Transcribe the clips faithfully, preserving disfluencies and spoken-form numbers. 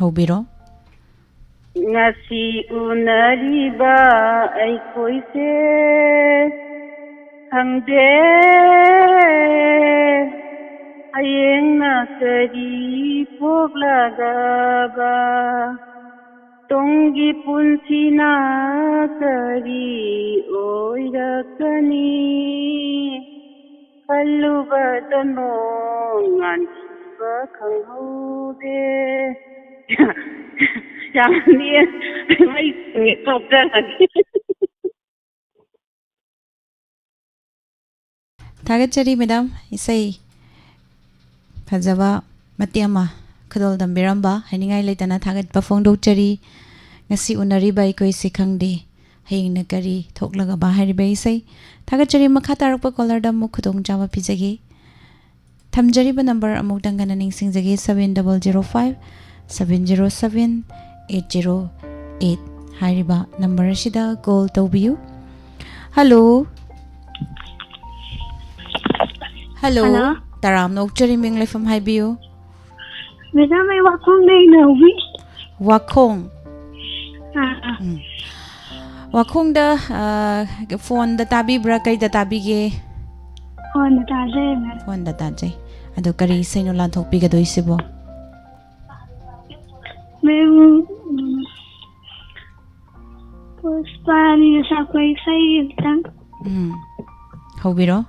ꯍꯧꯕꯤꯔꯣ꯫ ꯉꯁꯤ ꯎꯅꯔꯤꯕ ꯑꯩꯈꯣꯏꯁꯦ ꯈꯪꯗꯦ ꯍꯌꯦꯡꯅ ꯀꯔꯤ ꯊꯣꯛꯂꯒꯕ, ꯇꯨꯡꯒꯤ ꯄꯨꯟꯁꯤꯅ ꯀꯔꯤ ꯑꯣꯏꯔꯛꯀꯅꯤ, ꯈꯜꯂꯨꯕꯗ ꯅꯣꯡ ꯉꯥꯟꯈꯤꯕ ꯈꯪꯍꯧꯗꯦ꯫ ꯌꯥꯝ ꯅꯦꯝ-, ꯑꯩ ꯇꯣꯛꯆꯔꯒꯦ꯫ ꯊꯥꯒꯠꯆꯔꯤ ꯃꯦꯗꯥꯝ, ꯏꯁꯩ ꯐꯖꯕ ꯃꯇꯦꯛ ꯑꯃ ꯈꯨꯗꯣꯜ ꯇꯝꯕꯤꯔꯝꯕ, ꯍꯥꯏꯅꯤꯡꯉꯥꯏ ꯂꯩꯇꯅ ꯊꯥꯒꯠꯄ ꯐꯣꯡꯗꯣꯛꯆꯔꯤ꯫ ꯉꯁꯤ ꯎꯅꯔꯤꯕ ꯑꯩꯈꯣꯏꯁꯤ ꯈꯪꯗꯦ ꯍꯌꯦꯡꯅ ꯀꯔꯤ ꯊꯣꯛꯂꯒꯕ ꯍꯥꯏꯔꯤꯕ ꯏꯁꯩ꯫ ꯊꯥꯒꯠꯆꯔꯤ꯫ ꯃꯈꯥ ꯇꯥꯔꯛꯄ ꯀꯣꯂꯔꯗ ꯑꯃꯨꯛ ꯈꯨꯗꯣꯡꯆꯥꯕ ꯄꯤꯖꯒꯦ꯫ ꯊꯝꯖꯔꯤꯕ ꯅꯝꯕꯔ ꯑꯃꯨꯛꯇꯪ ꯍꯟꯅ ꯅꯤꯡꯁꯤꯡꯖꯒꯦ, seven double zero five seven zero seven eight zero eight ꯍꯥꯏꯔꯤꯕ ꯅꯝꯕꯔ ꯑꯁꯤꯗ ꯀꯣꯜ ꯇꯧꯕꯤꯌꯨ꯫ ꯍꯜꯂꯣ꯫ ꯍꯜꯂꯣ꯫ ꯍꯜꯂꯣ꯫ ꯇꯔꯥꯝꯅ ꯑꯣꯛꯆꯔꯤ, ꯃꯤꯡ ꯂꯩꯐꯝ ꯍꯥꯏꯕꯤꯌꯨ꯫ ꯃꯦꯗꯥꯝ, ꯑꯩ ꯋꯥꯈꯣꯡꯗꯩꯅꯦ ꯍꯧꯕꯤ꯫ ꯋꯥꯈꯣꯡ꯫ ꯑꯥ, ꯑꯥ꯫ ꯎꯝ꯫ ꯋꯥꯈꯣꯡꯗ, ꯑ, ꯐꯣꯟꯗ ꯇꯥꯕꯤꯕ꯭ꯔꯥ? ꯀꯩꯗ ꯇꯥꯕꯤꯒꯦ? ꯐꯣꯟꯗ ꯇꯥꯖꯩ, ꯃꯦꯝ꯫ ꯐꯣꯟꯗ ꯇꯥꯖꯩ꯫ ꯑꯗꯣ ꯀꯔꯤ ꯏꯁꯩꯅꯣ ꯂꯥꯟꯊꯣꯛꯄꯤꯒꯗꯣꯏꯁꯤꯕꯣ? ꯃꯦꯝ, ꯎꯝ, ꯄꯨꯁꯄꯥ ꯑꯅꯤꯗ ꯁꯛꯄ ꯏꯁꯩ ꯑꯝꯇꯪ꯫ ꯎꯝ꯫ ꯍꯧꯕꯤꯔꯣ꯫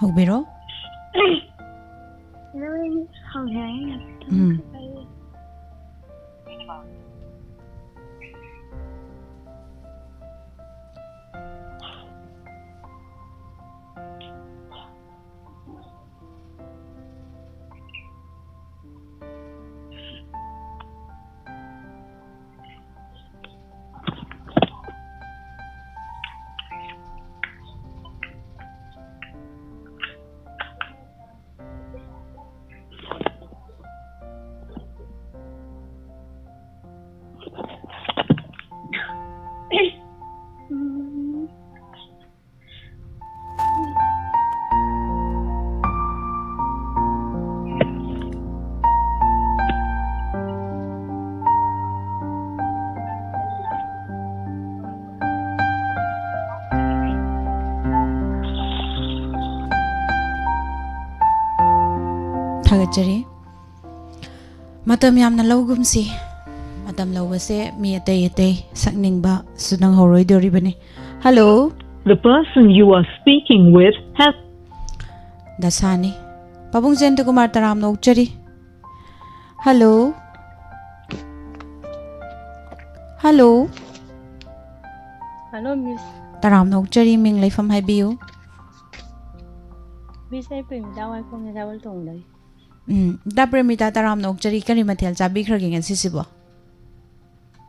ꯍꯧꯕꯤꯔꯣ꯫ ꯎꯝ꯫ ꯊꯥꯒꯠꯆꯔꯤ꯫ ꯃꯇꯝ ꯌꯥꯝꯅ ꯂꯧꯒꯨꯝꯁꯤ꯫ ꯃꯇꯝ ꯂꯧꯕꯁꯦ ꯃꯤ ꯑꯇꯩ ꯑꯇꯩ ꯁꯛꯅꯤꯡꯕꯁꯨ ꯅꯪꯍꯧꯔꯣꯏꯗꯧꯔꯤꯕꯅꯤ꯫ Hello꯫ The person you are speaking with has ꯗꯁꯥꯅꯤ꯫ ꯄꯥꯕꯨꯡ ꯖꯌꯟꯇ ꯀꯨꯃꯥꯔ, ꯇꯔꯥꯝꯅ ꯑꯣꯛꯆꯔꯤ꯫ Hello꯫ Hello꯫ ꯍꯜꯂꯣ ꯃꯤꯁ꯫ ꯇꯔꯥꯝꯅ ꯑꯣꯛꯆꯔꯤ, ꯃꯤꯡ ꯂꯩꯐꯝ ꯍꯥꯏꯕꯤꯌꯨ꯫ ꯃꯤꯁ, ꯑꯩ ꯄ꯭ꯔꯦꯃꯤꯇꯥ ꯋꯥꯏꯈꯣꯝꯅꯦ, ꯊꯥꯕꯜ ꯇꯣꯡꯗꯒꯤ꯫ ꯎꯝ, ꯏꯇꯥ ꯄ꯭ꯔꯦꯃꯤꯇꯥ, ꯇꯔꯥꯝꯅ ꯑꯣꯛꯆꯔꯤ꯫ ꯀꯔꯤ ꯃꯊꯦꯜ ꯆꯥꯕꯤꯈ꯭ꯔꯒꯦ ꯉꯁꯤꯁꯤꯕꯣ?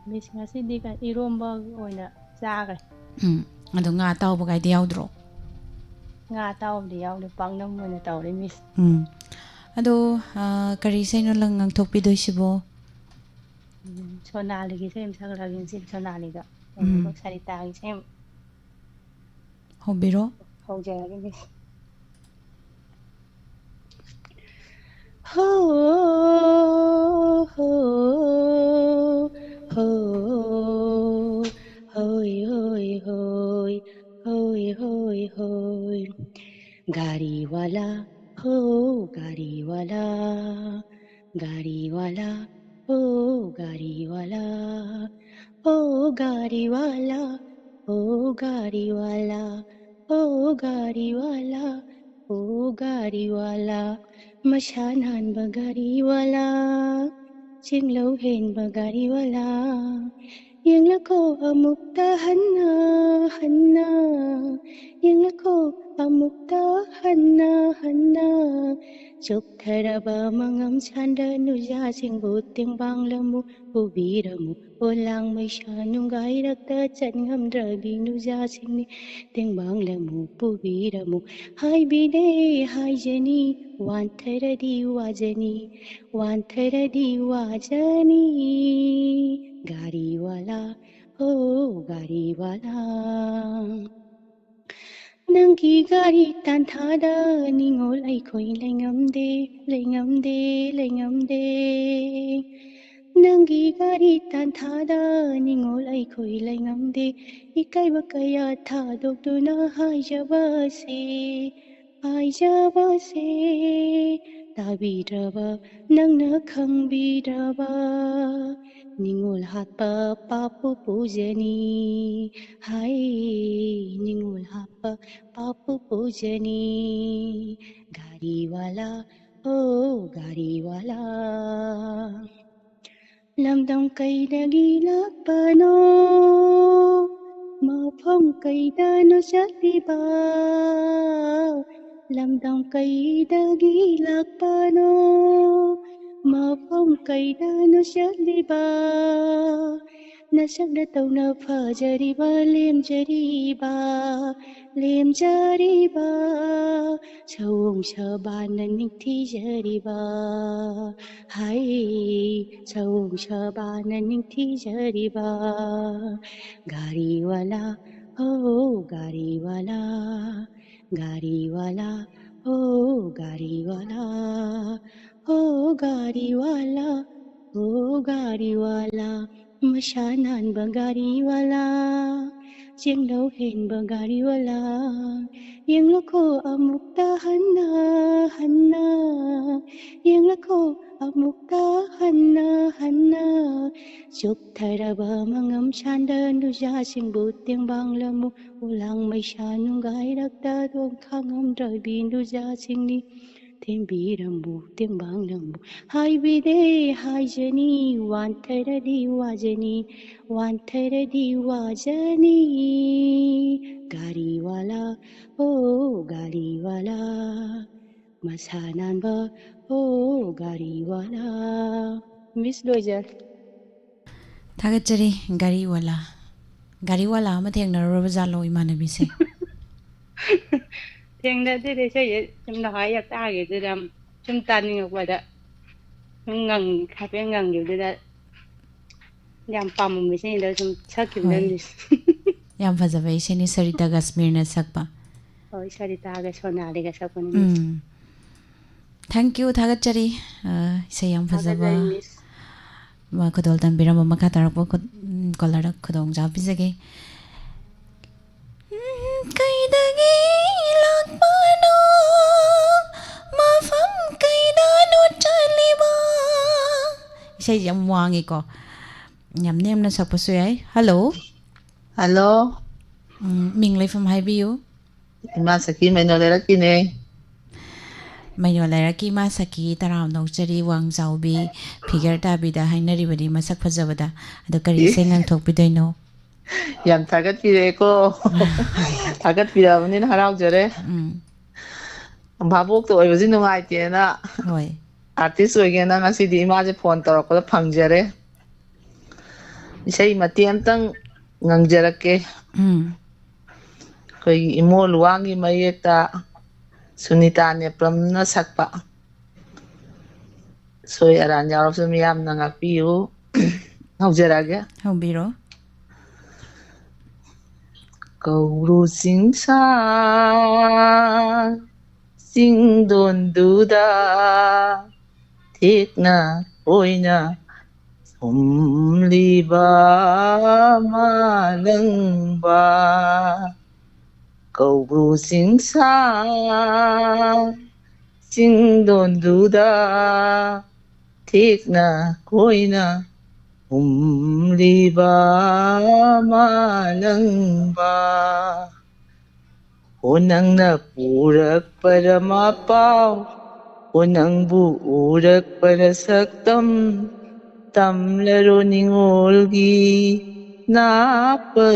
ꯃꯤꯁ, ꯉꯁꯤꯗꯤ ꯀ- ꯏꯔꯣꯝꯕ ꯑꯣꯏꯅ ꯆꯥꯈ꯭ꯔꯦ꯫ ꯎꯝ, ꯑꯗꯣ ꯉꯥ ꯑꯇꯥꯎꯕ ꯀꯥꯏꯗꯤ ꯌꯥꯎꯗ꯭ꯔꯣ? ꯉꯥ ꯑꯇꯥꯎꯕꯗꯤ ꯌꯥꯎꯗꯦ, ꯄꯥꯛꯅꯝ ꯑꯣꯏꯅ ꯇꯧꯔꯦ ꯃꯤꯁ꯫ ꯎꯝ꯫ ꯑꯗꯣ, ꯑ, ꯀꯔꯤ ꯏꯁꯩꯅꯣ ꯂꯪ ꯉꯪꯊꯣꯛꯄꯤꯗꯣꯏꯁꯤꯕꯣ? ꯎꯝ, ꯁꯣꯅꯥꯂꯤꯒꯤ ꯏꯁꯩ ꯑꯃ ꯁꯛꯂꯛꯑꯒꯦ ꯉꯁꯤꯗꯤ, ꯁꯣꯅꯥꯂꯤꯒ꯫ ꯎꯝ꯫ ꯁꯔꯤꯇꯥꯒꯤ ꯏꯁꯩ ꯑꯃ ꯍꯧꯕꯤꯔꯣ꯫ ꯍꯧꯖꯔꯒꯦ ꯃꯤꯁ꯫ ꯍꯣ, ꯍꯣ, ꯍꯣ, ꯍꯣꯏ, ꯍꯣꯏ, ꯍꯣꯏ, ꯍꯣꯏ, ꯍꯣꯏ, ꯍꯣꯏ꯫ ꯒꯥꯔꯤ ꯋꯥꯂꯥ, ꯍꯣ, ꯒꯥꯔꯤ ꯋꯥꯂꯥ, ꯒꯥꯔꯤ ꯋꯥꯂꯥ, ꯍꯣ, ꯒꯥꯔꯤ ꯋꯥꯂꯥ, ꯍꯣ, ꯒꯥꯔꯤ ꯋꯥꯂꯥ, ꯍꯣ, ꯒꯥꯔꯤ ꯋꯥꯂꯥ, ꯍꯣ, ꯒꯥꯔꯤ ꯋꯥꯂꯥ, ꯍꯣ, ꯒꯥꯔꯤ ꯋꯥꯂꯥ꯫ ꯃꯁꯥ ꯅꯥꯟꯕ ꯒꯥꯔꯤ ꯋꯥꯂꯥ, ꯆꯤꯡꯂꯧ ꯍꯦꯟꯕ ꯒꯥꯔꯤ ꯋꯥꯂꯥ, ꯌꯦꯡꯂꯛꯈꯣ ꯑꯃꯨꯛꯇ ꯍꯟꯅ ꯍꯟꯅ, ꯌꯦꯡꯂꯛꯈꯣ ꯑꯃꯨꯛꯇ ꯍꯟꯅ ꯍꯟꯅ꯫ ꯆꯣꯛꯊꯔꯕ ꯃꯉꯝ ꯁꯥꯟꯗ ꯅꯨꯖꯥꯁꯤꯡꯕꯨ ꯇꯦꯡꯕꯥꯡꯂꯝꯃꯨ, ꯄꯨꯕꯤꯔꯝꯃꯨ꯫ ꯄꯣꯂꯥꯡ ꯃꯩꯁꯥ ꯅꯨꯡꯒꯥꯏꯔꯛꯇ ꯆꯠꯉꯝꯗ꯭ꯔꯕꯤ ꯅꯨꯖꯥꯁꯤꯡꯅꯤ, ꯇꯦꯡꯕꯥꯡꯂꯝꯃꯨ, ꯄꯨꯕꯤꯔꯝꯃꯨ꯫ ꯍꯥꯏꯕꯤꯔꯦ ꯍꯥꯏꯖꯅꯤ, ꯋꯥꯟꯊꯔꯗꯤ ꯋꯥꯖꯅꯤ, ꯋꯥꯟꯊꯔꯗꯤ ꯋꯥꯖꯅꯤ꯫ ꯒꯥꯔꯤ ꯋꯥꯂꯥ, ꯍꯣ ꯒꯥꯔꯤ ꯋꯥꯂꯥ꯫ ꯅꯪꯒꯤ ꯒꯥꯔꯤ ꯇꯥꯟꯊꯥꯗ ꯅꯤꯡꯉꯣꯜ ꯑꯩꯈꯣꯏ ꯂꯩꯉꯝꯗꯦ, ꯂꯩꯉꯝꯗꯦ, ꯂꯩꯉꯝꯗꯦ꯫ ꯅꯪꯒꯤ ꯒꯥꯔꯤ ꯇꯥꯟꯊꯥꯗ ꯅꯤꯡꯉꯣꯜ ꯑꯩꯈꯣꯏ ꯂꯩꯉꯝꯗꯦ꯫ ꯏꯀꯥꯏꯕ ꯀꯌꯥ ꯊꯥꯗꯣꯛꯇꯨꯅ ꯍꯥꯏꯖꯕꯁꯦ, ꯍꯥꯏꯖꯕꯁꯦ꯫ ꯇꯥꯕꯤꯔꯕ ꯅꯪꯅ ꯈꯪꯕꯤꯔꯕ ꯅꯤꯡꯉꯣꯜ ꯍꯥꯠꯄ ꯄꯥꯞꯄꯨ ꯄꯨꯖꯅꯤ꯫ ꯍꯥꯏ, ꯅꯤꯡꯉꯣꯜ ꯍꯥꯠꯄ ꯄꯥꯞꯄꯨ ꯄꯨꯖꯅꯤ꯫ ꯒꯥꯔꯤꯋꯥꯂꯥ, ꯑꯣ ꯒꯥꯔꯤꯋꯥꯂꯥ, ꯂꯝꯗꯝ ꯀꯩꯗꯒꯤ ꯂꯥꯛꯄꯅꯣ? ꯃꯐꯝ ꯀꯩꯗꯅꯣ ꯆꯠꯂꯤꯕ? ꯂꯝꯗꯝ ꯀꯩꯗꯒꯤ ꯂꯥꯛꯄꯅꯣ? ꯃꯐꯝ ꯀꯩꯗꯅꯣ ꯆꯠꯂꯤꯕ? ꯅꯁꯛ ꯅꯇꯧꯅ ꯐꯖꯔꯤꯕ, ꯂꯦꯝꯖꯔꯤꯕ, ꯂꯦꯝꯖꯔꯤꯕ, ꯁꯑꯣꯡ ꯁꯕꯥꯅ ꯅꯤꯡꯊꯤꯖꯔꯤꯕ, ꯍꯥꯏ, ꯁꯑꯣꯡ ꯁꯕꯥꯅ ꯅꯤꯡꯊꯤꯖꯔꯤꯕ꯫ ꯒꯥꯔꯤꯋꯥꯂꯥ, ꯑꯣ ꯒꯥꯔꯤꯋꯥꯂꯥ, ꯒꯥꯔꯤꯋꯥꯂꯥ, ꯑꯣ ꯒꯥꯔꯤꯋꯥꯂꯥ, ꯑꯣ ꯒꯥꯔꯤꯋꯥꯂꯥ, ꯑꯣ ꯒꯥꯔꯤꯋꯥꯂꯥ, ꯃꯁꯥ ꯅꯥꯟꯕ ꯒꯥꯔꯤꯋꯥꯂꯥ, ꯆꯦꯡꯂꯧ ꯍꯦꯟꯕ ꯒꯥꯔꯤꯋꯥꯂꯥ, ꯌꯦꯡꯂꯛꯈꯣ ꯑꯃꯨꯛꯇ ꯍꯟꯅ ꯍꯟꯅ, ꯌꯦꯡꯂꯛꯈꯣ ꯑꯃꯨꯛꯇ ꯍꯟꯅ ꯍꯟꯅ꯫ ꯆꯣꯛꯊꯔꯕ ꯃꯉꯝ ꯁꯥꯟꯗ ꯅꯨꯖꯥꯁꯤꯡꯕꯨ ꯇꯦꯡꯕꯥꯡꯂꯝꯃꯨ, ꯎꯂꯥꯡ ꯃꯩꯁꯥ ꯅꯨꯡꯒꯥꯏꯔꯛꯇ ꯈꯥꯡꯉꯝꯗ꯭ꯔꯕꯤ ꯅꯨꯖꯥꯁꯤꯡꯅꯤ꯫ ꯊꯦꯝꯕꯤꯔꯝꯃꯨ, ꯇꯦꯡꯕꯥꯡꯂꯝꯃꯨ, ꯍꯥꯏꯕꯤꯗꯦ ꯍꯥꯏꯖꯅꯤ, ꯋꯥꯟꯊꯔꯗꯤ ꯋꯥꯖꯅꯤ, ꯋꯥꯟꯊꯔꯗꯤ ꯋꯥꯖꯅꯤ꯫ ꯒꯥꯔꯤꯋꯥꯂꯥ, ꯑꯣ ꯒꯥꯔꯤꯋꯥꯂꯥ, ꯃꯁꯥ ꯅꯥꯟꯕ, ꯑꯣ ꯒꯥꯔꯤꯋꯥꯂꯥ꯫ ꯃꯤꯁ ꯂꯣꯏꯖꯔꯦ꯫ ꯊꯥꯒꯠꯆꯔꯤ, ꯒꯥꯔꯤꯋꯥꯂꯥ꯫ ꯒꯥꯔꯤꯋꯥꯂꯥ ꯑꯃ ꯊꯦꯡꯅꯔꯨꯔꯕ ꯖꯥꯠꯂꯣ ꯏꯃꯥꯟꯅꯕꯤꯁꯦ? ꯊꯦꯡꯅꯗꯦꯗ, ꯏꯁꯩꯁꯦ ꯁꯨꯝ ꯅꯍꯥꯟ ꯍꯦꯛ ꯇꯥꯈꯤꯗꯨꯗ ꯁꯨꯝ ꯇꯥꯅꯤꯡꯉꯛꯄꯗ ꯁꯨꯝ ꯉꯪ-, ꯍꯥꯏꯐꯦꯠ ꯉꯪꯈꯤꯕꯗꯨꯗ ꯌꯥꯝ ꯄꯥꯝꯃꯝꯕ ꯏꯁꯩꯅꯤꯗ, ꯁꯨꯝ ꯁꯛꯈꯤꯕꯗ ꯍꯣꯏ꯫ ꯌꯥꯝ ꯐꯖꯕ ꯏꯁꯩꯅꯤ, ꯁꯔꯤꯇꯥ ꯀꯥꯁꯃꯤꯔꯅ ꯁꯛꯄ꯫ ꯍꯣꯏ, ꯁꯔꯤꯇꯥꯒ ꯁꯣꯅꯥꯂꯤꯒ ꯁꯛꯄꯅꯤ, ꯃꯤꯁ꯫ ꯎꯝ꯫ Thank you, ꯊꯥꯒꯠꯆꯔꯤ꯫ ꯑ, ꯏꯁꯩ ꯌꯥꯝ ꯐꯖꯕ ꯊꯥꯒꯠꯆꯔꯤ, ꯃꯤꯁ꯫ ꯑꯃ ꯈꯨꯗꯣꯜ ꯇꯝꯕꯤꯔꯝꯕ꯫ ꯃꯈꯥ ꯇꯥꯔꯛꯄ ꯈꯨ-, ꯎꯝ, ꯀꯣꯂꯔꯗ ꯈꯨꯗꯣꯡꯆꯥꯕ ꯄꯤꯖꯒꯦ꯫ ꯎꯝ, ꯀꯩꯗꯒꯤ ꯂꯥꯛꯄꯅꯣ? ꯃꯐꯝ ꯀꯩꯗ ꯏꯁꯩꯁꯦ ꯌꯥꯝ ꯋꯥꯡꯉꯤꯀꯣ꯫ ꯌꯥꯝ ꯅꯦꯝꯅ ꯁꯛꯄꯁꯨ ꯌꯥꯏ꯫ ꯍꯜꯂꯣ꯫ ꯍꯜꯂꯣ꯫ ꯎꯝ, ꯃꯤꯡ ꯂꯩꯐꯝ ꯍꯥꯏꯕꯤꯌꯨ꯫ ꯏꯃꯥ ꯁꯈꯤ ꯃꯩꯅꯣ ꯂꯩꯔꯛꯀꯤꯅꯦ꯫ ꯃꯩꯅꯣ ꯂꯩꯔꯛꯀꯤ ꯏꯃꯥ ꯁꯈꯤ ꯇꯔꯥꯝꯅ ꯑꯣꯛꯆꯔꯤ, ꯋꯥꯡ ꯆꯥꯎꯕꯤ, ꯐꯤꯒꯔ ꯇꯥꯕꯤꯗ ꯍꯥꯏꯅꯔꯤꯕꯅꯤ ꯃꯁꯛ ꯐꯖꯕꯗ꯫ ꯑꯗꯣ ꯀꯔꯤ ꯏꯁꯩ ꯉꯪꯊꯣꯛꯄꯤꯗꯣꯏꯅꯣ? ꯌꯥꯝ ꯊꯥꯒꯠꯄꯤꯔꯦꯀꯣ꯫ ꯊꯥꯒꯠꯄꯤꯔꯛꯑꯕꯅꯤꯅ ꯍꯔꯥꯎꯖꯔꯦ꯫ ꯎꯝ, ꯚꯥꯕꯣꯛꯇ ꯑꯣꯏꯕꯁꯤ ꯅꯨꯡꯉꯥꯏꯇꯦꯅ ꯍꯣꯏ꯫ ꯑꯥꯔꯇꯤꯁ ꯑꯣꯏꯒꯦꯅ ꯉꯁꯤꯗꯤ ꯏꯃꯥꯁꯦ ꯐꯣꯟ ꯇꯧꯔꯛꯄꯗ ꯐꯪꯖꯔꯦ꯫ ꯏꯁꯩ ꯃꯇꯦꯛ ꯑꯃꯇꯪ ꯉꯪꯖꯔꯛꯀꯦ꯫ ꯎꯝ, ꯑꯩꯈꯣꯏꯒꯤ ꯏꯃꯣ ꯂꯨꯋꯥꯡꯒꯤ ꯃꯌꯦꯛꯇ ꯁꯨꯅꯤꯇꯥ ꯅꯦꯄ꯭ꯔꯝꯅ ꯁꯛꯄ꯫ ꯁꯣꯏ ꯑꯔꯥꯟ ꯌꯥꯎꯔꯕꯁꯨ ꯃꯤꯌꯥꯝꯅ ꯉꯥꯛꯄꯤꯌꯨ꯫ ꯍꯧꯖꯔꯛꯑꯒꯦ꯫ ꯍꯧꯕꯤꯔꯣ꯫ ꯀꯧꯕ꯭ꯔꯨ ꯆꯤꯡꯁꯥꯡ ꯆꯤꯡꯗꯣꯟꯗꯨꯗ ꯊꯦꯛꯅ ꯈꯣꯏꯅ ꯍꯨꯝꯂꯤꯕ ꯃꯥꯂꯪꯕ꯫ ꯀꯧꯕ꯭ꯔꯨ ꯆꯤꯡꯁꯥꯡ ꯆꯤꯡꯗꯣꯟꯗꯨꯗ ꯊꯦꯛꯅ ꯈꯣꯏꯅ ꯍꯨꯝꯂꯤꯕ ꯃꯥꯂꯪꯕ꯫ ꯍꯣ ꯅꯪꯅ ꯄꯨꯔꯛꯄꯔ ꯃꯄꯥꯎ, ꯍꯣ ꯅꯪꯕꯨ ꯎꯔꯛꯄꯔ ꯁꯛꯇꯝ, ꯇꯝꯂꯔꯣ ꯅꯤꯉꯣꯜꯒꯤ ꯅꯥꯞꯄꯁꯤꯗ꯫